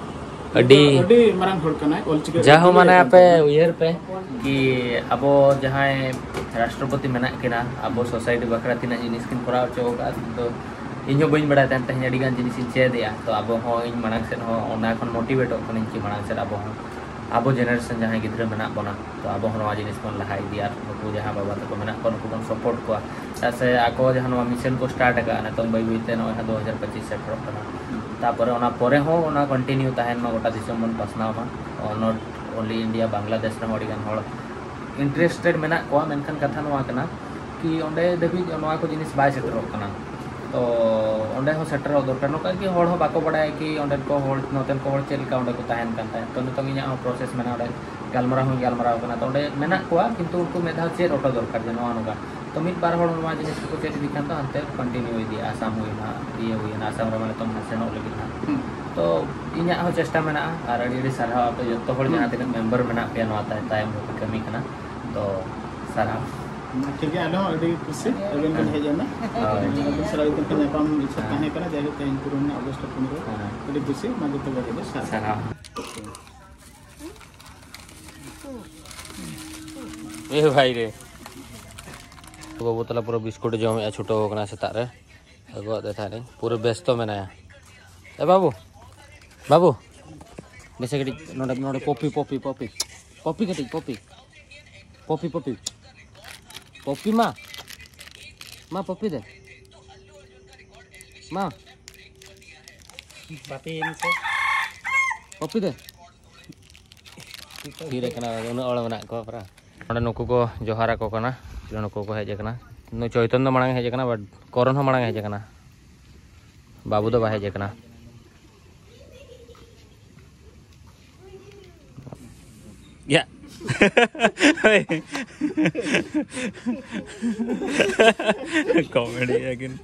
ᱩᱱᱤ ᱟᱹᱰᱤ ᱫᱚ ᱟᱹᱰᱤ ᱢᱟᱨᱟᱝ ᱦᱚᱲ ᱠᱟᱱᱟᱭ, ᱚᱞᱪᱤᱠᱤ ᱨᱮ ᱡᱟᱦᱳ, ᱟᱹᱰᱤ ᱢᱟᱱᱮ, ᱫᱩᱞᱟᱹᱲᱤᱭᱟᱹ ᱠᱟᱱ ᱟᱯᱮ ᱛᱟᱵᱚᱱᱟ᱾ ᱩᱭᱦᱟᱹᱨ ᱯᱮ ᱠᱤ ᱟᱵᱚ ᱡᱟᱦᱟᱸᱭ ᱨᱟᱥᱴᱨᱚᱯᱚᱛᱤ ᱢᱮᱱᱟᱜ ᱠᱤᱱᱟ, ᱟᱵᱚ society ᱵᱟᱠᱷᱨᱟ ᱛᱤᱱᱟᱹᱜ ᱡᱤᱱᱤᱥ ᱠᱤᱱ ᱠᱚᱨᱟᱣ ᱦᱚᱪᱚ ᱟᱠᱟᱫ, ᱤᱧ ᱫᱚ ᱤᱧ ᱦᱚᱸ ᱵᱟᱹᱧ ᱵᱟᱲᱟᱭ ᱛᱟᱦᱮᱸᱫ, ᱛᱮᱦᱮᱧ ᱟᱹᱰᱤ ᱜᱟᱱ ᱡᱤᱱᱤᱥ ᱤᱧ ᱪᱮᱫ ᱮᱜᱼᱟ᱾ ᱛᱚ ᱟᱵᱚ ᱦᱚᱸ, ᱤᱧ ᱢᱟᱲᱟᱝ ᱥᱮᱫ ᱦᱚᱸ ᱚᱱᱟ ᱠᱷᱚᱱ motivate ᱚᱜ ᱠᱟᱹᱱᱟᱹᱧ ᱠᱤ ᱢᱟᱲᱟᱝ ᱥᱮᱫ ᱟᱵᱚ ᱦᱚᱸ, ᱟᱵᱚ generation ᱡᱟᱦᱟᱸᱭ ᱜᱤᱫᱽᱨᱟᱹ ᱢᱮᱱᱟᱜ ᱵᱚᱱᱟ, ᱛᱚ ᱟᱵᱚ ᱦᱚᱸ ᱱᱚᱣᱟ ᱡᱤᱱᱤᱥ ᱵᱚᱱ ᱞᱟᱦᱟ ᱤᱫᱤᱭᱟ ᱟᱨ ᱱᱩᱠᱩ ᱡᱟᱦᱟᱸ ᱵᱟᱵᱟ ᱛᱟᱠᱚ ᱢᱮᱱᱟᱜ ᱠᱚᱣᱟ, ᱱᱩᱠᱩ ᱵᱚᱱ support ᱠᱚᱣᱟ᱾ ᱪᱮᱫᱟᱜ ᱥᱮ ᱟᱠᱚ ᱡᱟᱦᱟᱸ ᱱᱚᱣᱟ mission ᱠᱚ start ᱟᱠᱟᱫᱼᱟ, ᱱᱤᱛᱚᱝ ᱵᱟᱹᱭ ᱵᱟᱹᱭ ᱛᱮ ᱱᱚᱜᱼᱚᱭ ᱦᱟᱸᱜ ᱫᱩ ᱦᱟᱡᱟᱨ ᱯᱚᱸᱪᱤᱥ ᱥᱮᱴᱮᱨᱚᱜ ᱠᱟᱱᱟ᱾ ᱛᱟᱯᱚᱨᱮ ᱚᱱᱟ ᱯᱚᱨᱮ ᱦᱚᱸ ᱚᱱᱟ continue ᱛᱟᱦᱮᱱ ᱢᱟ, ᱜᱚᱴᱟ ᱫᱤᱥᱚᱢ ᱵᱚᱱ ᱯᱟᱥᱱᱟᱣ ᱢᱟ᱾ Not only India, ᱵᱟᱝᱞᱟᱫᱮᱥ ᱨᱮᱦᱚᱸ ᱟᱹᱰᱤ ᱜᱟᱱ ᱦᱚᱲ interested ᱢᱮᱱᱟᱜ ᱠᱚᱣᱟ, ᱢᱮᱱᱠᱷᱟᱱ ᱠᱟᱛᱷᱟ ᱱᱚᱣᱟ ᱠᱟᱱᱟ ᱠᱤ ᱚᱸᱰᱮ ᱫᱷᱟᱹᱵᱤᱡ ᱱᱚᱣᱟ ᱠᱚ ᱡᱤᱱᱤᱥ ᱵᱟᱭ ᱥᱮᱴᱮᱨᱚᱜ ᱠᱟᱱᱟ᱾ ᱛᱚ ᱚᱸᱰᱮ ᱦᱚᱸ ᱥᱮᱴᱮᱨᱚᱜ ᱫᱚᱨᱠᱟᱨ᱾ ᱱᱚᱝᱠᱟ ᱜᱮ ᱦᱚᱲ ᱦᱚᱸ ᱵᱟᱠᱚ ᱵᱟᱲᱟᱭᱟ ᱠᱤ ᱚᱸᱰᱮᱱ ᱠᱚ ᱦᱚᱲ, ᱱᱚᱛᱮᱱ ᱠᱚ ᱦᱚᱲ ᱪᱮᱫ ᱞᱮᱠᱟ ᱚᱸᱰᱮ ᱠᱚ ᱛᱟᱦᱮᱱ ᱠᱟᱱ ᱛᱟᱦᱮᱸᱫ᱾ ᱛᱚ ᱱᱤᱛᱚᱝ ᱤᱧᱟᱹᱜ ᱦᱚᱸ process ᱢᱮᱱᱟᱜᱼᱟ, ᱚᱸᱰᱮ ᱜᱟᱞᱢᱟᱨᱟᱣ ᱦᱚᱸᱧ ᱜᱟᱞᱢᱟᱨᱟᱣ ᱠᱟᱱᱟ᱾ ᱛᱚ ᱚᱸᱰᱮ ᱢᱮᱱᱟᱜ ᱠᱚᱣᱟ, ᱠᱤᱱᱛᱩ ᱩᱱᱠᱩ ᱢᱤᱫ ᱫᱷᱟᱣ ᱪᱮᱫ ᱦᱚᱴᱚ ᱫᱚᱨᱠᱟᱨ ᱡᱮ ᱱᱚᱣᱟ ᱱᱚᱝᱠᱟ᱾ ᱛᱚ ᱢᱤᱫ ᱵᱟᱨ ᱦᱚᱲ ᱱᱚᱣᱟ ᱡᱤᱱᱤᱥ ᱠᱚᱠᱚ ᱪᱮᱫ ᱤᱫᱤ ᱠᱷᱟᱱ ᱫᱚ ᱦᱟᱱᱛᱮ continue ᱤᱫᱤᱜᱼᱟ᱾ ᱟᱥᱟᱢ ᱦᱩᱭᱱᱟ, ᱤᱭᱟᱹ ᱦᱩᱭᱱᱟ, ᱟᱥᱟᱢ ᱨᱮ ᱢᱟᱱᱮ ᱛᱚ ᱥᱮᱱᱚᱜ ᱞᱟᱹᱜᱤᱫ ᱦᱟᱸᱜ᱾ ᱦᱩᱸ᱾ ᱛᱚ ᱤᱧᱟᱹᱜ ᱦᱚᱸ ᱪᱮᱥᱴᱟ ᱢᱮᱱᱟᱜᱼᱟ, ᱟᱨ ᱟᱹᱰᱤ ᱟᱹᱰᱤ ᱥᱟᱨᱦᱟᱣ ᱟᱯᱮ ᱡᱚᱛᱚ ᱦᱚᱲ ᱦᱩᱸ᱾ ᱡᱟᱦᱟᱸ ᱛᱤᱱᱟᱹᱜ member ᱢᱮᱱᱟᱜ ᱯᱮᱭᱟ ᱱᱚᱣᱟ ᱛᱟᱭ-, ᱛᱟᱭᱚᱢ ᱨᱮᱯᱮ ᱠᱟᱹᱢᱤ ᱠᱟᱱᱟ᱾ ᱛᱚ ᱥᱟᱨᱦᱟᱣ᱾ ᱢᱟ ᱴᱷᱤᱠ ᱜᱮᱭᱟ, ᱟᱞᱮ ᱦᱚᱸ ᱟᱹᱰᱤ ᱠᱩᱥᱤ ᱟᱹᱵᱤᱱ ᱵᱤᱱ ᱦᱮᱡ ᱮᱱᱟ᱾ ᱦᱳᱭ᱾ ᱟᱹᱵᱤᱱ ᱥᱟᱞᱟᱜ ᱧᱟᱯᱟᱢ ᱤᱪᱪᱷᱟᱹ ᱦᱮᱸ᱾ ᱛᱟᱦᱮᱸ ᱠᱟᱱᱟ, ᱡᱟᱭᱦᱳᱠ ᱛᱮᱦᱮᱧ ᱯᱩᱨᱟᱹᱣ ᱮᱱᱟ, August ᱯᱚᱱᱨᱚ᱾ ᱦᱮᱸ᱾ ᱟᱹᱰᱤ ᱠᱩᱥᱤ, ᱢᱟ ᱡᱚᱛᱚ ᱜᱮ ᱟᱹᱰᱤ ᱥᱟᱨᱦᱟᱣ᱾ ᱥᱟᱨᱦᱟᱣ᱾ ᱮ ᱵᱷᱟᱭ ᱨᱮ᱾ ᱵᱟᱹᱵᱩ ᱛᱟᱞᱟ ᱯᱩᱨᱟᱹ ᱵᱤᱥᱠᱩᱴ ᱮ ᱡᱚᱢᱮᱜᱼᱟ, ᱪᱷᱩᱴᱟᱹᱣ ᱟᱠᱟᱱᱟ ᱥᱮᱛᱟᱜ ᱨᱮ᱾ ᱟᱹᱜᱩᱣᱟᱜ ᱫᱮ ᱛᱟᱦᱮᱱᱟᱹᱧ, ᱯᱩᱨᱟᱹ ᱵᱮᱥᱛᱚ ᱢᱮᱱᱟᱭᱟ᱾ ᱮ ᱵᱟᱹᱵᱩ, ᱵᱟᱹᱵᱩ, ᱵᱮᱥᱮ ᱠᱟᱹᱴᱤᱡ ᱱᱚᱰᱮ, ᱱᱚᱰᱮ ᱯᱚᱯᱤ, ᱯᱚᱯᱤ, ᱯᱚᱯᱤ, ᱯᱚᱯᱤ ᱠᱟᱹᱴᱤᱡ, ᱯᱚᱯᱤ, ᱯᱚᱯᱤ, ᱯᱚᱯᱤ, ᱯᱚᱯᱤ ᱢᱟ, ᱢᱟ ᱯᱚᱯᱤ ᱫᱮ, ᱢᱟ ᱵᱟᱯᱤ ᱮᱢ ᱥᱮ ᱯᱚᱯᱤ ᱫᱮ᱾ ᱛᱷᱤᱨ ᱟᱠᱟᱱᱟ, ᱩᱱᱟᱹᱜ ᱦᱚᱲ ᱢᱮᱱᱟᱜ ᱠᱚᱣᱟ ᱯᱟᱨᱟ᱾ ᱱᱚᱰᱮ ᱱᱩᱠᱩ ᱠᱚ ᱡᱚᱦᱟᱨ ᱟᱠᱚ ᱠᱟᱱᱟ, ᱱᱩᱠᱩ ᱠᱚ ᱦᱮᱡ ᱟᱠᱟᱱᱟ᱾ ᱱᱩᱭ ᱪᱳᱭᱛᱚᱱ ᱫᱚ ᱢᱟᱲᱟᱝ ᱮ ᱦᱮᱡ ᱟᱠᱟᱱᱟ, but ᱠᱚᱨᱚᱱ ᱦᱚᱸ ᱢᱟᱲᱟᱝ ᱮ ᱦᱮᱡ ᱟᱠᱟᱱᱟ, ᱵᱟᱹᱵᱩ ᱫᱚ ᱵᱟᱭ ᱦᱮᱡ ᱟᱠᱟᱱᱟ᱾ ᱭᱟ᱾ Comedy again.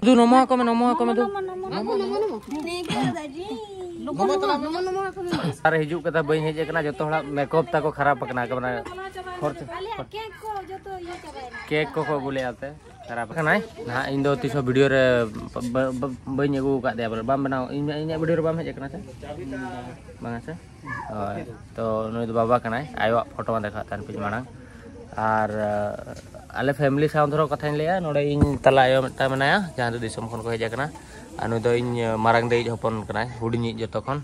ᱫᱩ ᱱᱚᱢᱚ ᱟᱠᱚ ᱢᱮ, ᱱᱚᱢᱚ ᱟᱠᱚ ᱢᱮ ᱫᱩ᱾ ᱟᱨ ᱦᱤᱡᱩᱜ ᱠᱟᱛᱷᱟ ᱵᱟᱹᱧ ᱦᱮᱡ ᱟᱠᱟᱱᱟ, ᱡᱚᱛᱚ ᱦᱚᱲᱟᱜ ᱢᱮᱠᱟᱯ ᱛᱟᱠᱚ ᱠᱷᱟᱨᱟᱯ ᱟᱠᱟᱱᱟ, ᱢᱟᱱᱮ ᱠᱷᱚᱨᱪᱟ᱾ ᱠᱮᱠ ᱠᱚ ᱡᱚᱛᱚ ᱤᱭᱟᱹ ᱪᱟᱵᱟᱭᱮᱱᱟ᱾ ᱠᱮᱠ ᱠᱚᱠᱚ ᱟᱹᱜᱩ ᱞᱮᱫᱼᱟ ᱛᱮ ᱠᱷᱟᱨᱟᱯ ᱟᱠᱟᱱᱟᱭ᱾ ᱱᱟᱦᱟᱜ ᱤᱧ ᱫᱚ ᱛᱤᱥ ᱦᱚᱸ ᱵᱷᱤᱰᱤᱭᱳ ᱨᱮ ᱵᱟ-, ᱵᱟ-, ᱵᱟᱹᱧ ᱟᱹᱜᱩ ᱟᱠᱟᱫ ᱫᱮᱭᱟ, ᱵᱚᱞᱮ ᱵᱟᱢ ᱵᱮᱱᱟᱣ, ᱤᱧ, ᱤᱧᱟᱹᱜ ᱵᱷᱤᱰᱤᱭᱳ ᱨᱮ ᱵᱟᱢ ᱦᱮᱡ ᱟᱠᱟᱱᱟ ᱥᱮ? ᱵᱟᱝᱟ ᱥᱮ? ᱦᱳᱭ, ᱛᱚ ᱱᱩᱭ ᱫᱚ ᱵᱟᱵᱟ ᱠᱟᱱᱟᱭ, ᱟᱭᱳᱣᱟᱜ ᱯᱷᱳᱴᱳ ᱢᱟ ᱫᱮᱠᱷᱟᱜ ᱛᱟᱦᱮᱱ ᱯᱮ ᱢᱟᱲᱟᱝ᱾ ᱟᱨ ᱟᱞᱮ ᱯᱷᱮᱢᱤᱞᱤ ᱥᱟᱶ ᱫᱷᱚᱨᱚ ᱠᱟᱛᱷᱟᱧ ᱞᱟᱹᱭᱟ, ᱱᱚᱰᱮ ᱤᱧ ᱛᱟᱞᱟ ᱟᱭᱳ ᱢᱤᱫᱴᱟᱝ ᱢᱮᱱᱟᱭᱟ, ᱡᱟᱦᱟᱸ ᱫᱚ ᱫᱤᱥᱚᱢ ᱠᱷᱚᱱ ᱠᱚ ᱦᱮᱡ ᱟᱠᱟᱱᱟ᱾ ᱟᱨ ᱱᱩᱭ ᱫᱚ ᱤᱧ ᱢᱟᱨᱟᱝ ᱫᱟᱹᱭᱤᱡ ᱦᱚᱯᱚᱱ ᱠᱟᱱᱟᱭ, ᱦᱩᱰᱤᱧᱤᱡ ᱡᱚᱛᱚ ᱠᱷᱚᱱ᱾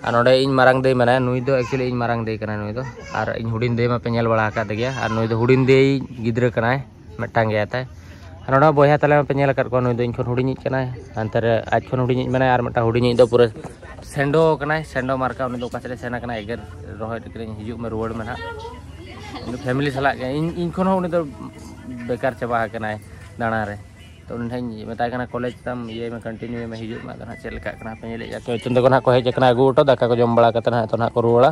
ᱟᱨ ᱱᱚᱰᱮ ᱤᱧ ᱢᱟᱨᱟᱝ ᱫᱟᱹᱭ ᱢᱮᱱᱟᱭᱟ, ᱱᱩᱭ ᱫᱚ actually ᱤᱧ ᱢᱟᱨᱟᱝ ᱫᱟᱹᱭ ᱠᱟᱱᱟᱭ ᱱᱩᱭ ᱫᱚ᱾ ᱟᱨ ᱤᱧ ᱦᱩᱰᱤᱧ ᱫᱟᱹᱭ ᱢᱟᱯᱮ ᱧᱮᱞ ᱵᱟᱲᱟ ᱟᱠᱟᱫ ᱜᱮᱭᱟ, ᱟᱨ ᱱᱩᱭ ᱫᱚ ᱦᱩᱰᱤᱧ ᱫᱟᱹᱭ ᱜᱤᱫᱽᱨᱟᱹ ᱠᱟᱱᱟᱭ, ᱢᱤᱫᱴᱟᱝ ᱜᱮᱭᱟ ᱛᱟᱭ᱾ ᱟᱨ ᱱᱚᱰᱮ ᱵᱚᱭᱦᱟ ᱛᱟᱞᱮ ᱢᱟᱯᱮ ᱧᱮᱞ ᱟᱠᱟᱫ ᱠᱚᱣᱟ, ᱱᱩᱭ ᱫᱚ ᱤᱧ ᱠᱷᱚᱱ ᱦᱩᱰᱤᱧᱤᱡ ᱠᱟᱱᱟᱭ, ᱦᱟᱱᱛᱮ ᱨᱮ ᱟᱡ ᱠᱷᱚᱱ ᱦᱩᱰᱤᱧᱤᱡ ᱢᱮᱱᱟᱭᱟ, ᱟᱨ ᱢᱤᱫᱴᱟᱝ ᱦᱩᱰᱤᱧᱤᱡ ᱫᱚ ᱯᱩᱨᱟᱹ ᱥᱮᱱᱰᱚ ᱠᱟᱱᱟᱭ, ᱥᱮᱱᱰᱚ ᱢᱟᱨᱠᱟ᱾ ᱩᱱᱤ ᱫᱚ ᱚᱠᱟ ᱥᱮᱫ ᱨᱮ ᱥᱮᱱ ᱟᱠᱟᱱᱟᱭ, ᱮᱜᱮᱨ ᱨᱚᱦᱚᱭ ᱴᱤᱠᱨᱤᱧ ᱦᱤᱡᱩᱜ ᱢᱮ, ᱨᱩᱣᱟᱹᱲ ᱢᱮ ᱱᱟᱦᱟᱜ᱾ ᱩᱱᱤ ᱯᱷᱮᱢᱤᱞᱤ ᱥᱟᱞᱟᱜ ᱜᱮ, ᱤᱧ, ᱤᱧ ᱠᱷᱚᱱ ᱦᱚᱸ ᱩᱱᱤ ᱫᱚ ᱵᱮᱠᱟᱨ ᱪᱟᱵᱟ ᱟᱠᱟᱱᱟᱭ ᱫᱟᱬᱟ ᱨᱮ᱾ ᱛᱚ ᱩᱱᱤ ᱴᱷᱮᱱ ᱢᱮᱛᱟᱭ ᱠᱟᱱᱟ, "ᱠᱚᱞᱮᱡᱽ ᱛᱟᱢ ᱤᱭᱟᱹᱭ ᱢᱮ, ᱠᱚᱱᱴᱤᱱᱤᱭᱩᱭ ᱢᱮ, ᱦᱤᱡᱩᱜ ᱢᱮ᱾ ᱟᱫᱚ ᱱᱟᱦᱟᱜ ᱪᱮᱫ ᱞᱮᱠᱟᱜ ᱠᱟᱱᱟ ᱯᱮ ᱧᱮᱞᱮᱫ ᱜᱮᱭᱟ᱾ ᱪᱳᱭᱛᱚᱱ ᱛᱟᱠᱚ ᱱᱟᱦᱟᱜ ᱠᱚ ᱦᱮᱡ ᱟᱠᱟᱱᱟ, ᱟᱹᱜᱩ ᱦᱚᱴᱚ, ᱫᱟᱠᱟ ᱠᱚ ᱡᱚᱢ ᱵᱟᱲᱟ ᱠᱟᱛᱮ ᱱᱟᱦᱟᱜ ᱱᱤᱛᱚᱜ ᱱᱟᱦᱟᱜ ᱠᱚ ᱨᱩᱣᱟᱹᱲᱟ᱾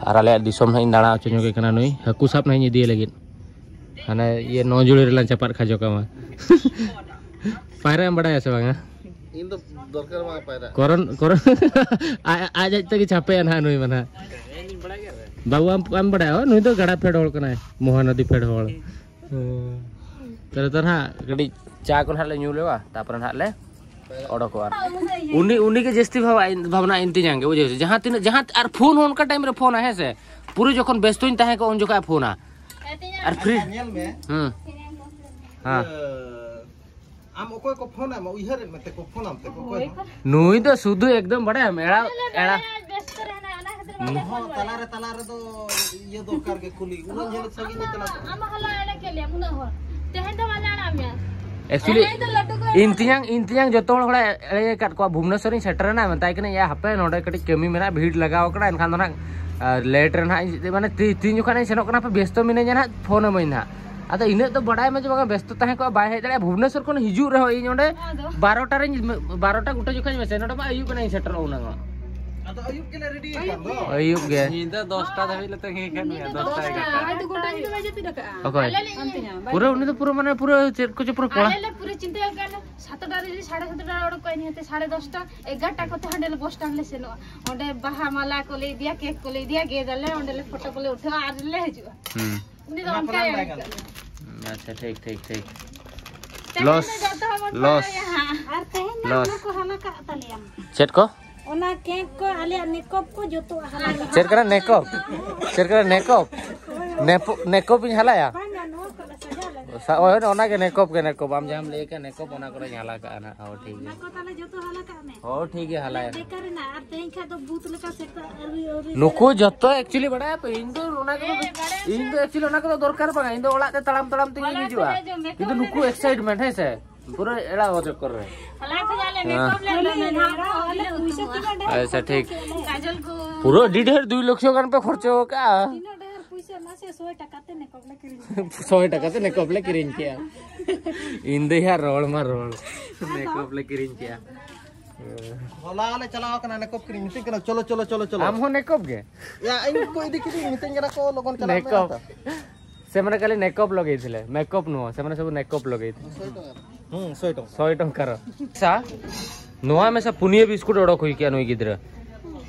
ᱟᱨ ᱟᱞᱮᱭᱟᱜ ᱫᱤᱥᱚᱢ ᱱᱟᱦᱟᱜ ᱤᱧ ᱫᱟᱬᱟ ᱦᱚᱪᱚ ᱧᱚᱜᱮ ᱠᱟᱱᱟ ᱱᱩᱭ᱾ ᱦᱟᱹᱠᱩ ᱥᱟᱵ ᱱᱟᱦᱟᱜ ᱤᱧ ᱤᱫᱤᱭᱮ ᱞᱟᱹᱜᱤᱫ᱾ ᱦᱟᱱᱮ ᱤᱭᱟᱹ ᱱᱚ ᱡᱩᱲᱤ ᱨᱮᱞᱟᱝ ᱪᱟᱯᱟᱫ ᱠᱷᱟᱡᱚ ᱠᱟᱢᱟ᱾ ᱯᱟᱭᱨᱟ ᱮᱢ ᱵᱟᱲᱟᱭᱟ ᱥᱮ ᱵᱟᱝᱟ? ᱤᱧ ᱫᱚ ᱫᱚᱨᱠᱟᱨ ᱵᱟᱝ ᱯᱟᱭᱨᱟ᱾ ᱠᱚᱨᱚᱱ, ᱠᱚᱨᱚᱱ᱾ ᱟᱡ, ᱟᱡ, ᱟᱡ ᱛᱮᱜᱮ ᱪᱷᱟᱯᱮᱭᱟ ᱱᱟᱦᱟᱜ ᱱᱩᱭ ᱢᱟ ᱱᱟᱦᱟᱜ᱾ ᱵᱟᱹᱵᱩ, ᱟᱢ, ᱟᱢ ᱵᱟᱲᱟᱭᱟ? ᱱᱩᱭ ᱫᱚ ᱜᱟᱰᱟ ᱯᱷᱮᱰ ᱦᱚᱲ ᱠᱟᱱᱟᱭ, ᱢᱚᱦᱟᱱᱚᱫᱤ ᱯᱷᱮᱰ ᱦᱚᱲ᱾ ᱦᱮᱸ᱾ ᱛᱟᱦᱞᱮ ᱛᱚ ᱱᱟᱦᱟᱜ ᱠᱟᱹᱴᱤᱡ ᱪᱟ ᱠᱚ ᱱᱟᱦᱟᱜ ᱞᱮ ᱧᱩ ᱞᱮᱣᱟ, ᱛᱟᱯᱚᱨᱮ ᱱᱟᱦᱟᱜ ᱞᱮ ᱚᱰᱚᱠᱚᱜᱼᱟ᱾ ᱩᱱᱤ, ᱩᱱᱤ ᱜᱮ ᱡᱟᱹᱥᱛᱤ ᱵᱷᱟᱵᱽ-, ᱵᱷᱟᱵᱽᱱᱟ ᱤᱧ ᱛᱤᱧᱟᱝ ᱜᱮ, ᱵᱩᱡᱷᱟᱹᱣ ᱥᱮ? ᱡᱟᱦᱟᱸ ᱛᱤᱱᱟᱹᱜ, ᱡᱟᱦᱟᱸ, ᱟᱨ ᱯᱷᱳᱱ ᱦᱚᱸ ᱚᱱᱠᱟ ᱴᱟᱭᱤᱢ ᱨᱮ ᱯᱷᱳᱱᱟ, ᱦᱮᱸ ᱥᱮ? ᱯᱩᱨᱟᱹ ᱡᱚᱠᱷᱚᱱ ᱵᱮᱥᱛᱚᱧ ᱛᱟᱦᱮᱸ ᱠᱚᱜᱼᱟ, ᱩᱱ ᱡᱚᱠᱷᱚᱱ ᱯᱷᱳᱱᱟ᱾ ᱟᱨ ᱯᱷᱨᱤ᱾ ᱧᱮᱞ ᱢᱮ᱾ ᱦᱩᱸ᱾ ᱦᱮᱸ᱾ ᱤᱭᱟᱹ, ᱟᱢ ᱚᱠᱚᱭ ᱠᱚ ᱯᱷᱳᱱ ᱟᱢ, ᱩᱭᱦᱟᱹᱨᱮᱫ ᱢᱮᱛᱮ ᱠᱚ ᱯᱷᱳᱱ ᱟᱢ ᱛᱮ ᱠᱚ ᱚᱠᱚᱭ ᱦᱚᱸ? ᱱᱩᱭ ᱫᱚ ᱥᱩᱫᱷᱩ ᱮᱠᱫᱚᱢ ᱵᱟᱲᱟᱭᱟᱢ, ᱮᱲᱟ ᱮᱲᱟ᱾ ᱵᱮᱥᱛᱚ ᱨᱮ ᱦᱮᱱᱟᱭᱟ, ᱚᱱᱟ ᱠᱷᱟᱹᱛᱤᱨ ᱵᱟᱞᱮ ᱦᱚᱸ ᱯᱷᱳᱱ ᱛᱟᱞᱟ ᱨᱮ, ᱛᱟᱞᱟ ᱨᱮᱫᱚ ᱤᱭᱟᱹ ᱫᱚᱨᱠᱟᱨ ᱜᱮ ᱠᱩᱞᱤ, ᱩᱱᱟᱹᱜ ᱡᱷᱟᱹᱞ ᱥᱟᱺᱜᱤᱧ ᱮ ᱪᱟᱞᱟᱜ ᱠᱟᱱᱟ᱾ ᱟᱢ ᱦᱚᱞᱟ ᱮᱲᱮ ᱠᱮᱫ ᱞᱮᱭᱟᱢ ᱩᱱᱟᱹᱜ ᱦᱚᱲ, ᱛᱮᱦᱮᱧ ᱫᱚ ᱵᱟᱞᱮ ᱟᱲᱟᱜ ᱢᱮᱭᱟ᱾ Actually, ᱛᱮᱦᱮᱧ ᱫᱚ ᱞᱟᱹᱰᱩ ᱠᱚ ᱤᱧ ᱛᱮᱧᱟᱝ, ᱤᱧ ᱛᱮᱧᱟᱝ ᱡᱚᱛᱚ ᱦᱚᱲ ᱦᱚᱲᱮ ᱮᱲᱮ ᱟᱠᱟᱫ ᱠᱚᱣᱟ᱾ ᱵᱷᱩᱵᱽᱱᱮᱥᱚᱨ ᱤᱧ ᱥᱮᱴᱮᱨᱮᱱᱟ ᱢᱮᱛᱟᱭ ᱠᱟᱹᱱᱟᱹᱧ, "ᱭᱟ ᱦᱟᱯᱮ, ᱱᱚᱰᱮ ᱠᱟᱹᱴᱤᱡ ᱠᱟᱹᱢᱤ ᱢᱮᱱᱟᱜᱼᱟ, ᱵᱷᱤᱲ ᱞᱟᱜᱟᱣ ᱠᱟᱱᱟ, ᱮᱱᱠᱷᱟᱱ ᱫᱚ ᱱᱟᱦᱟᱜ, ᱟᱨ, ᱞᱮᱴ ᱨᱮ ᱱᱟᱦᱟᱜ ᱤᱧ, ᱢᱟᱱᱮ, ᱛᱤ-, ᱛᱤᱱ ᱡᱚᱠᱷᱚᱱ ᱤᱧ ᱥᱮᱱᱚᱜ ᱠᱟᱱᱟ, ᱦᱟᱯᱮ, ᱵᱮᱥᱛᱚ ᱢᱤᱱᱟᱹᱧᱟ ᱱᱟᱦᱟᱜ, ᱯᱷᱳᱱ ᱟᱹᱢᱟᱹᱧ ᱱᱟᱦᱟᱜ᱾" ᱟᱫᱚ ᱤᱱᱟᱹᱜ ᱫᱚ ᱵᱟᱰᱟᱭ ᱢᱮ ᱡᱮ ᱵᱟᱝᱟ ᱵᱮᱥᱛᱚ ᱛᱟᱦᱮᱸ ᱠᱚᱜᱼᱟ, ᱵᱟᱭ ᱦᱮᱡ ᱫᱟᱲᱮᱭᱟᱜᱼᱟ᱾ ᱵᱷᱩᱵᱽᱱᱮᱥᱚᱨ ᱠᱷᱚᱱ ᱦᱤᱡᱩᱜ ᱨᱮᱦᱚᱸ ᱤᱧ ᱚᱸᱰᱮ ᱟᱫᱚ? ᱵᱟᱨᱚᱴᱟ ᱨᱮᱧ, ᱵᱟᱨᱚᱴᱟ ᱜᱚᱴᱟ ᱡᱚᱠᱷᱚᱱ ᱤᱧ ᱢᱮᱥᱮᱡᱽ, ᱱᱚᱰᱮ ᱢᱟ ᱟᱹᱭᱩᱵ ᱮᱱᱟ ᱤᱧ ᱥᱮᱴᱮᱨᱚᱜ ᱩᱱᱟᱹᱝ᱾ ᱟᱫᱚ ᱟᱹᱭᱩᱵ ᱜᱮᱞᱮ ᱨᱮᱰᱤ ᱟᱠᱟᱱ ᱫᱚ᱾ ᱟᱹᱭᱩᱵ ᱜᱮ᱾ ᱧᱤᱫᱟᱹ ᱫᱚᱥᱴᱟ ᱫᱷᱟᱹᱵᱤᱡ ᱞᱮ ᱛᱟᱹᱝᱜᱤ ᱠᱟᱫ ᱢᱮᱭᱟ, ᱫᱚᱥᱴᱟ, ᱮᱜᱟᱨᱚᱴᱟ᱾ ᱟᱨ ᱫᱩ ᱜᱷᱚᱱᱴᱟ ᱵᱟᱭ ᱡᱟᱹᱯᱤᱫ ᱟᱠᱟᱫᱼᱟ᱾ ᱚᱠᱚᱭ? ᱟᱞᱮ ᱞᱮ ᱯᱩᱨᱟᱹ ᱩᱱᱤ ᱫᱚ ᱯᱩᱨᱟᱹ, ᱢᱟᱱᱮ, ᱯᱩᱨᱟᱹ ᱪᱮᱫ ᱠᱚᱪᱚ ᱯᱩᱨᱟᱹ ᱠᱚᱲᱟ᱾ ᱟᱞᱮ ᱞᱮ ᱯᱩᱨᱟᱹ ᱪᱤᱱᱛᱟᱹ ᱟᱠᱟᱫ ᱞᱮ, ᱥᱟᱛᱴᱟ ᱨᱮ ᱡᱩᱫᱤ ᱥᱟᱲᱮ ᱥᱟᱛᱴᱟ ᱨᱮ ᱚᱰᱚᱠ ᱠᱚᱜᱼᱟ, ᱤᱱᱟᱹᱛᱮ ᱥᱟᱲᱮ ᱫᱚᱥᱴᱟ, ᱮᱜᱟᱨᱚᱴᱟ ᱠᱚᱛᱮ ᱦᱟᱸᱰᱮ ᱞᱮ ᱵᱚᱥ ᱥᱴᱮᱱᱰ ᱞᱮ ᱥᱮᱱᱚᱜᱼᱟ᱾ ᱚᱸᱰᱮ ᱵᱟᱦᱟ ᱢᱟᱞᱟ ᱠᱚᱞᱮ ᱤᱫᱤᱭᱟ, ᱠᱮᱠ ᱠᱚᱞᱮ ᱤᱫᱤᱭᱟ, ᱜᱮᱫ ᱟᱞᱮ, ᱚᱸᱰᱮ ᱞᱮ ᱯᱷᱳᱴᱳ ᱠᱚᱞᱮ ᱩᱴᱷᱟᱹᱣᱟ ᱟᱨ ᱞᱮ ᱦᱤᱡᱩᱜᱼᱟ᱾ ᱦᱩᱸ᱾ ᱩᱱᱤ ᱫᱚ ᱚᱱᱟ ᱚᱱᱠᱟᱭ ᱯᱞᱟᱱ ᱵᱟᱭ ᱟᱹᱭᱠᱟᱹᱣᱟ᱾ ᱜᱟᱱᱚᱜᱼᱟ᱾ ᱟᱪᱪᱷᱟ, ᱴᱷᱤᱠ, ᱴᱷᱤᱠ, ᱴᱷᱤᱠ᱾ ᱛᱮᱦᱮᱧ ᱞᱚᱥ᱾ ᱫᱚ ᱡᱚᱛᱚ ᱦᱚᱲ ᱵᱚᱱ ᱞᱚᱥ᱾ ᱵᱟᱲᱟᱭᱟ ᱦᱟᱸᱜ᱾ ᱟᱨ ᱛᱮᱦᱮᱧ ᱢᱟ ᱞᱚᱥ᱾ ᱚᱱᱟ ᱠᱚ ᱦᱟᱞᱟ ᱠᱟᱜ ᱛᱟᱞᱮᱭᱟᱢ᱾ ᱪᱮᱫ ᱠᱚ? ᱚᱱᱟ ᱠᱮᱠ ᱠᱚ, ᱟᱞᱮᱭᱟᱜ ᱢᱮᱠᱚᱯ ᱠᱚ ᱡᱚᱛᱚᱣᱟᱜ ᱦᱟᱞᱟ ᱠᱟᱜ᱾ ᱪᱮᱫ ᱠᱟᱱᱟ ᱱᱮᱠᱚᱯ? ᱪᱮᱫ ᱠᱟᱱᱟ ᱱᱮᱠᱚᱯ? ᱱᱮᱯᱚ-, ᱱᱮᱠᱚᱯ ᱤᱧ ᱦᱟᱞᱟᱭᱟ? ᱵᱟᱝᱟ, ᱱᱚᱣᱟ ᱠᱚᱞᱮ ᱥᱟᱡᱟᱣ ᱞᱮᱫᱟ᱾ ᱥᱟ-, ᱦᱳᱭ, ᱚᱱᱟ ᱜᱮ ᱱᱮᱠᱚᱯ ᱜᱮ ᱱᱮᱠᱚᱯ᱾ ᱟᱢ ᱡᱟᱦᱟᱸᱢ ᱞᱟᱹᱭ ᱠᱮᱫ ᱱᱮᱠᱚᱯ, ᱚᱱᱟ ᱠᱚᱨᱮᱧ ᱦᱟᱞᱟ ᱠᱟᱜᱼᱟ ᱱᱟᱦᱟᱜ᱾ ᱦᱳᱭ, ᱴᱷᱤᱠ ᱚᱱᱟ ᱜᱮᱭᱟ᱾ ᱠᱚ ᱛᱟᱦᱞᱮ ᱡᱚᱛᱚ ᱦᱟᱞᱟ ᱠᱟᱜ ᱢᱮ᱾ ᱦᱳᱭ, ᱴᱷᱤᱠ ᱜᱮᱭᱟ, ᱦᱟᱞᱟᱭᱟ᱾ ᱵᱮᱠᱟᱨ ᱮᱱᱟ, ᱟᱨ ᱛᱮᱦᱮᱧ ᱠᱷᱟᱱ ᱫᱚ ᱵᱩᱛ ᱞᱮᱠᱟ ᱥᱮᱴᱮᱨ ᱟᱹᱣᱨᱤ, ᱟᱹᱣᱨᱤ ᱱᱩᱠᱩ ᱥᱮᱴᱮᱨ᱾ ᱡᱚᱛᱚ actually ᱵᱟᱲᱟᱭᱟ ᱯᱮ, ᱤᱧ ᱫᱚ ᱚᱱᱟ ᱠᱚᱫᱚ, ᱦᱮᱸ, ᱵᱟᱲᱟᱭᱟ ᱤᱧ ᱫᱚ ᱯᱮ᱾ Actually ᱚᱱᱟ ᱠᱚᱫᱚ ᱫᱚᱨᱠᱟᱨ ᱵᱟᱝᱟ, ᱤᱧ ᱫᱚ ᱚᱲᱟᱜ ᱛᱮ ᱛᱟᱲᱟᱢ ᱛᱟᱲᱟᱢ ᱛᱮᱜᱤᱧ ᱦᱚᱞᱟ ᱦᱤᱡᱩᱜᱼᱟ᱾ ᱛᱮᱞᱮ ᱡᱚᱢ ᱠᱤᱱᱛᱩ ᱞᱮᱠᱷᱟᱱ ᱱᱩᱠᱩ ᱞᱮ excitement, ᱦᱮᱸ ᱥᱮ? ᱯᱩᱨᱟᱹ ᱮᱲᱟᱣ ᱪᱚᱠᱠᱚᱨ ᱨᱮ᱾ ᱦᱚᱞᱟ ᱠᱷᱚᱱ ᱟᱞᱮ ᱦᱮᱸ᱾ Makeup ᱞᱮ ᱟᱞᱮ ᱞᱟᱹᱭᱟ, ᱟᱞᱮ ᱯᱩᱭᱥᱟᱹ ᱛᱤᱱᱟᱹᱜ ᱰᱷᱮᱨ ᱟᱪᱪᱷᱟ, ᱴᱷᱤᱠ᱾ ᱠᱟᱡᱚᱞ ᱠᱚ᱾ ᱯᱩᱨᱟᱹ ᱟᱹᱰᱤ ᱰᱷᱮᱨ ᱫᱩᱭ ᱞᱚᱠᱷ ᱜᱟᱱ ᱯᱮ ᱠᱷᱚᱨᱪᱟ ᱟᱠᱟᱜᱼᱟ᱾ ᱛᱤᱱᱟᱹᱜ ᱰᱷᱮᱨ ᱯᱩᱭᱥᱟᱹ? ᱱᱟᱥᱮ ᱥᱚᱭ ᱴᱟᱠᱟ ᱛᱮ makeup ᱞᱮ ᱠᱤᱨᱤᱧ ᱠᱮᱜᱼᱟ᱾ ᱥᱚᱭ ᱴᱟᱠᱟ ᱛᱮ makeup ᱞᱮ ᱠᱤᱨᱤᱧ ᱠᱮᱜᱼᱟ᱾ ᱤᱧ ᱫᱚ ᱭᱟ ᱨᱚᱲ ᱢᱟ ᱨᱚᱲ᱾ Makeup ᱞᱮ ᱠᱤᱨᱤᱧ ᱠᱮᱜᱼᱟ᱾ ᱦᱚᱞᱟ ᱞᱮ ᱪᱟᱞᱟᱣ ᱠᱟᱱᱟ makeup ᱠᱤᱨᱤᱧ, ᱢᱤᱛᱟᱹᱧ ᱠᱟᱱᱟ, "ᱪᱚᱞᱚ, ᱪᱚᱞᱚ, ᱪᱚᱞᱚ, ᱪᱚᱞᱚ, ᱪᱚᱞᱚ᱾" ᱟᱢ ᱦᱚᱸ makeup ᱜᱮ? ᱭᱟ, ᱤᱧ ᱠᱚ ᱤᱫᱤ ᱠᱤᱫᱤᱧ, ᱢᱤᱛᱟᱹᱧ ᱠᱟᱱᱟ ᱠᱚ, "ᱞᱚᱜᱚᱱ ᱪᱟᱞᱟᱜ ᱢᱮ ᱱᱮᱠᱚᱯ᱾ ᱟᱯᱮ᱾" ᱥᱮ ᱢᱟᱱᱮ ᱠᱷᱟᱹᱞᱤ ᱱᱮᱠᱚᱯ ᱞᱟᱹᱜᱤᱫ ᱛᱮᱞᱮ, ᱢᱮᱠᱚᱯ ᱱᱚᱣᱟ, ᱥᱮ ᱢᱟᱱᱮ ᱥᱩᱫᱷᱩ ᱱᱮᱠᱚᱯ ᱞᱟᱹᱜᱤᱫ᱾ ᱥᱚᱭ ᱴᱟᱠᱟ᱾ ᱦᱩᱸ, ᱥᱚᱭ ᱴᱟᱠᱟ᱾ ᱥᱚᱭ ᱴᱟᱠᱟ ᱨᱮ᱾ ᱥᱟ, ᱱᱚᱣᱟ ᱢᱮᱥᱟ ᱯᱩᱱᱭᱟᱹ ᱵᱤᱥᱠᱩᱴ ᱚᱰᱚᱠ ᱦᱩᱭ ᱠᱮᱜᱼᱟ ᱱᱩᱭ ᱜᱤᱫᱽᱨᱟᱹ᱾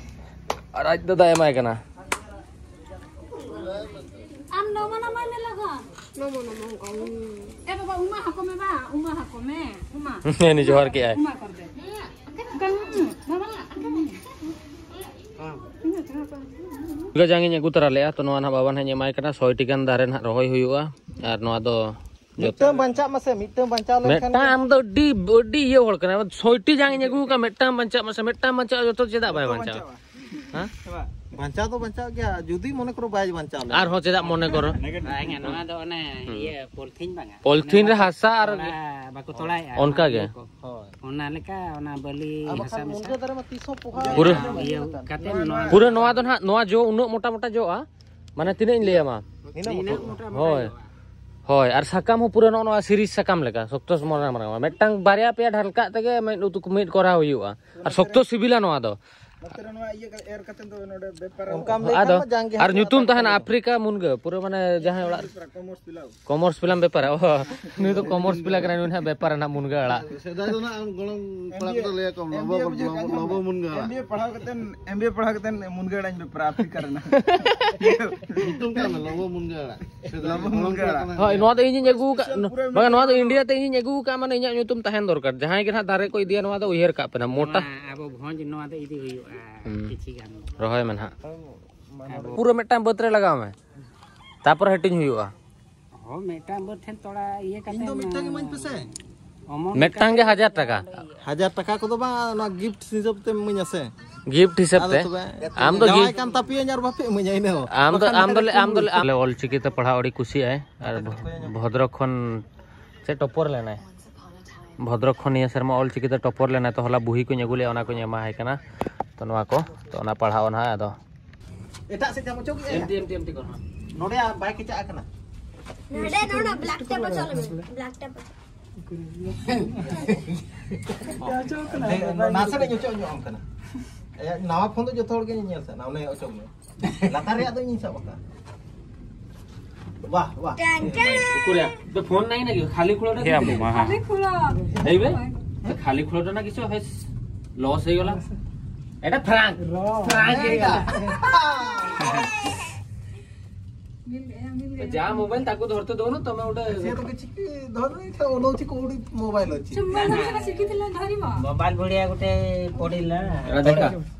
ᱟᱨ ᱟᱡ ᱫᱟᱫᱟ ᱮᱢᱟᱭ ᱠᱟᱱᱟ᱾ ᱟᱢ ᱱᱚᱢᱚ ᱱᱟᱢᱟᱭ ᱢᱮ ᱞᱚᱜᱚᱱ᱾ ᱱᱚᱢᱚ ᱱᱟᱢᱟ ᱚᱱᱠᱟ, ᱩᱸ᱾ ᱮ ᱵᱟᱵᱟ, ᱩᱢᱟ ᱦᱟᱠᱚ ᱢᱮ ᱵᱟ, ᱩᱢᱟ ᱦᱟᱠᱚ ᱢᱮ, ᱩᱢᱟ᱾ ᱦᱮᱸ, ᱡᱚᱦᱟᱨ ᱠᱮᱜᱼᱟᱭ᱾ ᱩᱢᱟ ᱠᱚᱨ ᱫᱮ᱾ ᱩᱢᱟ, ᱵᱟᱵᱟ, ᱜᱟᱡᱟᱝ ᱤᱧ ᱟᱹᱜᱩ ᱛᱚᱨᱟ ᱞᱮᱜᱼᱟ, ᱛᱚ ᱱᱚᱣᱟ ᱱᱟᱦᱟᱜ ᱵᱟᱵᱟ ᱱᱟᱦᱟᱜ ᱤᱧ ᱮᱢᱟᱭ ᱠᱟᱱᱟ, ᱥᱚᱭ ᱴᱤ ᱜᱟᱱ ᱫᱟᱨᱮ ᱱᱟᱦᱟᱜ ᱨᱚᱦᱚᱭ ᱦᱩᱭᱩᱜᱼᱟ᱾ ᱟᱨ ᱱᱚᱣᱟ ᱫᱚ ᱢᱤᱫᱴᱟᱝ ᱵᱟᱧᱪᱟᱜ ᱢᱟᱥᱮ, ᱢᱤᱫᱴᱟᱝ ᱵᱟᱧᱪᱟᱣ ᱞᱮᱱᱠᱷᱟᱱ ᱢᱤᱫᱴᱟᱝ ᱜᱮ᱾ ᱟᱢ ᱫᱚ ᱟᱹᱰᱤ, ᱟᱹᱰᱤ ᱤᱭᱟᱹ ᱦᱚᱲ ᱠᱟᱱᱟ᱾ ᱥᱚᱭᱴᱤ ᱡᱟᱝ ᱤᱧ ᱟᱹᱜᱩ ᱟᱠᱟᱫ, ᱢᱤᱫᱴᱟᱝ ᱵᱟᱧᱪᱟᱜ ᱢᱟᱥᱮ, ᱢᱤᱫᱴᱟᱝ ᱵᱟᱧᱪᱟᱜ, ᱡᱚᱛᱚ ᱪᱮᱫᱟᱜ ᱵᱟᱭ ᱵᱟᱧᱪᱟᱜᱼᱟ? ᱦᱮᱸ? ᱵᱟᱧᱪᱟᱣ ᱫᱚ ᱵᱟᱧᱪᱟᱜ ᱜᱮᱭᱟ, ᱡᱩᱫᱤ ᱢᱚᱱᱮ ᱠᱚᱨᱚ ᱵᱟᱭ ᱵᱟᱧᱪᱟᱣ ᱞᱮᱱ᱾ ᱟᱨᱦᱚᱸ ᱪᱮᱫᱟᱜ ᱢᱚᱱᱮ ᱠᱚᱨᱚ? ᱵᱟᱝᱟ, ᱱᱚᱣᱟ ᱫᱚ ᱚᱱᱮ ᱤᱭᱟᱹ ᱯᱚᱞᱛᱷᱤᱱ ᱵᱟᱝᱟ? ᱯᱚᱞᱛᱷᱤᱱ ᱨᱮ ᱦᱟᱥᱟ ᱟᱨ ᱛᱚᱲᱟ ᱵᱟᱠᱚ ᱛᱚᱲᱟᱭᱮᱫᱼᱟ, ᱚᱱᱠᱟ ᱚᱱᱟ ᱜᱮ᱾ ᱤᱭᱟᱹ ᱠᱚ᱾ ᱦᱳᱭ᱾ ᱚᱱᱟ ᱞᱮᱠᱟ ᱚᱱᱟ ᱵᱟᱹᱞᱤ ᱟᱨ ᱦᱟᱥᱟ ᱵᱟᱠᱷᱟᱱ ᱢᱮᱥᱟ᱾ ᱢᱩᱱᱜᱟᱹ ᱫᱟᱨᱮ ᱢᱟ ᱛᱤᱥ ᱦᱚᱸ ᱯᱚᱦᱟ ᱯᱩᱨᱟᱹ ᱵᱟᱝ ᱦᱩᱭᱩᱜ ᱠᱟᱱᱟ᱾ ᱤᱭᱟᱹ ᱠᱟᱛᱮ ᱱᱚᱣᱟ ᱯᱩᱨᱟᱹ ᱱᱚᱣᱟ ᱫᱚ ᱱᱟᱦᱟᱜ, ᱱᱚᱣᱟ ᱡᱚ ᱩᱱᱟᱹᱜ ᱢᱚᱴᱟ ᱢᱚᱴᱟ ᱡᱚᱜᱼᱟ, ᱢᱟᱱᱮ ᱛᱤᱱᱟᱹᱜ ᱤᱧ ᱞᱟᱹᱭᱟᱢᱟ? ᱤᱱᱟᱹᱜ ᱢᱚᱴᱟ ᱢᱚᱴᱟ ᱦᱳᱭ᱾ ᱡᱚᱜᱼᱟ᱾ ᱦᱳᱭ, ᱟᱨ ᱥᱟᱠᱟᱢ ᱦᱚᱸ ᱯᱩᱨᱟᱹ ᱱᱚᱜᱼᱚ ᱱᱚᱣᱟ ᱥᱤᱨᱤᱡ ᱥᱟᱠᱟᱢ ᱞᱮᱠᱟ, ᱥᱚᱠᱛᱚ ᱢᱚᱱᱮ ᱢᱚᱱᱮ᱾ ᱢᱤᱫᱴᱟᱝ ᱵᱟᱨᱭᱟ ᱯᱮᱭᱟ ᱰᱷᱟᱞᱠᱟᱜ ᱛᱮᱜᱮ ᱢᱤᱫ ᱩᱛᱩ ᱢᱤᱫ ᱠᱚᱨᱟᱣ ᱦᱩᱭᱩᱜᱼᱟ᱾ ᱟᱨ ᱥᱚᱠᱛᱚ ᱥᱤᱵᱤᱞᱟ ᱱᱚᱣᱟ ᱫᱚ᱾ ᱱᱚᱛᱮ ᱨᱮ ᱱᱚᱣᱟ ᱤᱭᱟᱹ ᱮᱨ ᱠᱟᱛᱮ ᱫᱚ ᱱᱚᱰᱮ ᱵᱮᱯᱟᱨ ᱚᱱᱠᱟᱢ ᱞᱟᱹᱭ ᱟᱫᱚ, ᱠᱷᱟᱱ ᱢᱟ ᱡᱟᱝ ᱜᱮ ᱟᱨ ᱦᱟᱸᱜ ᱧᱩᱛᱩᱢ ᱛᱟᱦᱮᱱᱟ ᱟᱯᱷᱨᱤᱠᱟ ᱢᱩᱱᱜᱟᱹ, ᱯᱩᱨᱟᱹ ᱢᱟᱱᱮ ᱡᱟᱦᱟᱸᱭ ᱚᱲᱟᱜ ᱨᱮ ᱠᱚᱢᱚᱨᱥ ᱯᱤᱞᱟᱣ᱾ ᱠᱚᱢᱚᱨᱥ ᱯᱤᱞᱟᱢ ᱵᱮᱯᱟᱨᱟ᱾ ᱚ, ᱱᱩᱭ ᱫᱚ ᱠᱚᱢᱚᱨᱥ ᱯᱤᱞᱟ ᱠᱟᱱᱟᱭ, ᱱᱩᱭ ᱱᱟᱦᱟᱜ ᱵᱮᱯᱟᱨᱟ ᱱᱟᱦᱟᱜ ᱢᱩᱱᱜᱟᱹ ᱟᱲᱟᱜ᱾ ᱥᱮᱫᱟᱭ ᱫᱚ ᱱᱟᱜ ᱜᱚᱲᱚᱢ ᱠᱚᱲᱟ ᱠᱚᱫᱚ ᱞᱟᱹᱭ ᱟᱠᱚ, ᱞᱚᱵᱚ, ᱞᱚᱵᱚ, ᱞᱚᱵᱚ ᱢᱩᱱᱜᱟᱹ ᱟᱲᱟᱜ᱾ ᱮᱢ ᱵᱤ ᱮ ᱯᱟᱲᱦᱟᱣ ᱠᱟᱛᱮ, ᱮᱢ ᱵᱤ ᱮ ᱯᱟᱲᱦᱟᱣ ᱠᱟᱛᱮ ᱢᱩᱱᱜᱟᱹ ᱟᱲᱟᱜ ᱤᱧ ᱵᱮᱯᱟᱨᱟ ᱟᱯᱷᱨᱤᱠᱟ ᱨᱮᱱᱟᱜ᱾ ᱧᱩᱛᱩᱢ ᱠᱟᱜ ᱢᱮ, ᱞᱚᱵᱚ ᱢᱩᱱᱜᱟᱹ ᱟᱲᱟᱜ᱾ ᱥᱮᱫᱟᱭ ᱞᱚᱵᱚ ᱜᱚᱲᱚᱢ ᱢᱩᱱᱜᱟᱹ ᱠᱚᱲᱟ ᱟᱲᱟᱜ᱾ ᱠᱚᱫᱚ ᱦᱳᱭ, ᱱᱚᱣᱟ ᱫᱚ ᱤᱧᱤᱧ ᱟᱹᱜᱩ ᱟᱠᱟᱫ, ᱯᱩᱨᱟᱹ ᱵᱟᱝᱟ, ᱱᱚᱣᱟ ᱫᱚ ᱢᱮᱱᱟᱜᱼᱟ᱾ ᱤᱱᱰᱤᱭᱟ ᱛᱮ ᱤᱧᱤᱧ ᱟᱹᱜᱩ ᱟᱠᱟᱫ, ᱢᱟᱱᱮ ᱤᱧᱟᱹᱜ ᱧᱩᱛᱩᱢ ᱛᱟᱦᱮᱱ ᱫᱚᱨᱠᱟᱨ᱾ ᱡᱟᱦᱟᱸᱭ ᱜᱮ ᱱᱟᱦᱟᱜ ᱫᱟᱨᱮ ᱠᱚ ᱤᱫᱤᱭᱟ, ᱱᱚᱣᱟ ᱫᱚ ᱩᱭᱦᱟᱹᱨ ᱠᱟᱜ ᱯᱮ ᱱᱟᱦᱟᱜ, ᱢᱚᱴᱟ᱾ ᱱᱚᱣᱟ ᱟᱵᱚ ᱵᱷᱚᱸᱡᱽ, ᱱᱚᱣᱟ ᱫᱚ ᱤᱫᱤ ᱦᱩᱭᱩᱜᱼᱟ, ᱦᱩᱸ᱾ ᱠᱤᱪᱷᱤ ᱜᱟᱱ᱾ ᱨᱚᱦᱚᱭ ᱢᱮ ᱱᱟᱦᱟᱜ᱾ ᱟᱵᱚ ᱯᱩᱨᱟᱹ ᱢᱤᱫᱴᱟᱝ ᱵᱟᱹᱫᱽ ᱨᱮ ᱞᱟᱜᱟᱣ ᱢᱮ, ᱛᱟᱯᱚᱨᱮ ᱦᱟᱹᱴᱤᱧ ᱦᱩᱭᱩᱜᱼᱟ᱾ ᱦᱚᱸ, ᱢᱤᱫᱴᱟᱝ ᱵᱟᱹᱫᱽ ᱴᱷᱮᱱ ᱛᱚᱲᱟ ᱤᱭᱟᱹ ᱠᱟᱛᱮ ᱤᱧ ᱫᱚ ᱢᱤᱫᱴᱟᱝ ᱤᱢᱟᱹᱧ ᱯᱮᱥᱮ᱾ ᱚᱢᱚᱱ ᱢᱤᱫᱴᱟᱝ ᱜᱮ ᱞᱮᱠᱟ ᱦᱟᱡᱟᱨ ᱴᱟᱠᱟ᱾ ᱦᱟᱡᱟᱨ ᱴᱟᱠᱟ ᱠᱚᱫᱚ ᱵᱟᱝ, ᱚᱱᱟ ᱜᱤᱯᱷᱴ ᱦᱤᱥᱟᱹᱵ ᱛᱮᱢ ᱤᱢᱟᱹᱧᱟ ᱥᱮ᱾ ᱜᱤᱯᱷᱴ ᱦᱤᱥᱟᱹᱵ ᱟᱫᱚ ᱛᱮ? ᱛᱚᱵᱮ ᱟᱢ ᱫᱚ ᱡᱟᱶᱟᱭ ᱜᱤᱯᱷᱴ ᱠᱟᱱ ᱛᱟᱯᱮᱭᱟᱹᱧ ᱟᱨ ᱵᱟᱯᱮ ᱤᱢᱟᱹᱧᱟ, ᱤᱱᱟᱹ ᱦᱚᱸ᱾ ᱟᱢ ᱫᱚ, ᱵᱟᱠᱷᱟᱱ ᱟᱢ ᱫᱚ ᱱᱚᱛᱮ ᱞᱮ, ᱨᱮ ᱟᱢ ᱫᱚ ᱞᱮ, ᱪᱩᱢᱩᱞ᱾ ᱟᱞᱮ ᱚᱞ ᱪᱤᱠᱤ ᱛᱮ ᱯᱟᱲᱦᱟᱣ ᱟᱹᱰᱤ ᱠᱩᱥᱤᱭᱟᱜᱼᱟᱭ᱾ ᱟᱨ ᱱᱚᱛᱮ ᱨᱮ ᱵᱷᱚ-, ᱠᱚᱭᱚᱜ ᱧᱚᱜ᱾ ᱵᱷᱚᱫᱨᱚᱠ ᱠᱷᱚᱱ ᱪᱮᱫ ᱴᱚᱯᱚᱨ ᱞᱮᱱᱟᱭ? ᱵᱷᱚᱫᱨᱚᱠ ᱠᱷᱚᱱ ᱱᱤᱭᱟᱹ ᱥᱮᱨᱢᱟ ᱚᱞ ᱪᱤᱠᱤ ᱛᱮ ᱴᱚᱯᱚᱨ ᱞᱮᱱᱟᱭ, ᱛᱚ ᱦᱚᱞᱟ ᱵᱩᱦᱤ ᱠᱚᱧ ᱟᱹᱜᱩ ᱞᱮᱜᱼᱟ, ᱚᱱᱟ ᱠᱚᱧ ᱮᱢᱟᱭ ᱠᱟᱱᱟ᱾ ᱛᱚ ᱱᱚᱣᱟ ᱠᱚ, ᱛᱚ ᱚᱱᱟ ᱯᱟᱲᱦᱟᱣ ᱱᱟᱦᱟᱜ ᱟᱫᱚ᱾ ᱮᱴᱟᱜ ᱥᱮᱫ ᱡᱟᱢ ᱚᱪᱚᱜ ᱮᱜᱼᱟ? ᱮᱢᱛᱤ, ᱮᱢᱛᱤ, ᱮᱢᱛᱤ ᱠᱚᱨ ᱢᱮ᱾ ᱱᱚᱰᱮ ᱟᱨ ᱵᱟᱭ ᱠᱮᱪᱟᱜ ᱠᱟᱱᱟ᱾ ᱱᱚᱰᱮ, ᱱᱚᱰᱮ, ᱵᱞᱮᱠ ᱴᱮᱯ ᱚᱪᱚᱜ ᱞᱮᱢᱮ, ᱵᱞᱮᱠ ᱴᱮᱯ ᱚᱪᱚᱜ᱾ ᱱᱟᱥᱮ ᱱᱟᱜ ᱤᱧ ᱚᱪᱚᱜ ᱧᱚᱜ ᱟᱢ ᱠᱟᱱᱟ᱾ ᱮ, ᱱᱟᱣᱟ ᱯᱷᱳᱱ ᱫᱚ ᱡᱚᱛᱚ ᱦᱚᱲ ᱜᱮ ᱧᱮᱞ ᱥᱟᱱᱟ, ᱚᱱᱮ ᱚᱪᱚᱜ ᱢᱮ᱾ ᱞᱟᱛᱟᱨ ᱨᱮᱭᱟᱜ ᱫᱚ ᱤᱧᱤᱧ ᱥᱟᱵ ᱟᱠᱟᱫ᱾ ᱵᱟᱦ, ᱵᱟᱦ᱾ ᱴᱮᱱ, ᱴᱮᱱ᱾ ᱩᱠᱩᱨᱭᱟ? ᱛᱚ ᱯᱷᱳᱱ ᱱᱟᱭ ᱱᱟᱠᱤ? ᱠᱷᱟᱞᱤ ᱠᱷᱩᱲᱟᱹ ᱨᱮ ᱦᱮ ᱢᱟ᱾ ᱠᱷᱟᱞᱤ ᱠᱷᱩᱲᱟᱹ᱾ ᱮᱭ ᱵᱮ? ᱠᱷᱟᱞᱤ ᱠᱷᱩᱲᱟᱹ ᱨᱮ ᱱᱟ ᱠᱤᱪᱷᱩ ᱦᱮ ᱞᱚᱥ ᱦᱩᱭ ᱜᱮᱞᱟ᱾ ᱮᱴᱟ ᱯᱷᱨᱟᱝᱠ᱾ ᱯᱷᱨᱟᱝᱠ ᱦᱩᱭ ᱜᱮᱞᱟ᱾ ᱡᱟ ᱢᱳᱵᱟᱭᱤᱞ ᱛᱟᱠᱚ ᱫᱷᱚᱨᱛᱮ ᱫᱚᱱᱩ ᱛᱚᱢᱮ ᱩᱰᱮ। ସେ ତ କିଛି କି ଧରୁନି, ସେ ଅନଉଛି କୋଉଠି ମୋବାଇଲ ଅଛି। ଚୁମ୍ବନ ଧରିବ। ମୋବାଇଲ ଭଳିଆ ଗୋଟେ ପଡିଲା। ଏଟା ଦେଖା।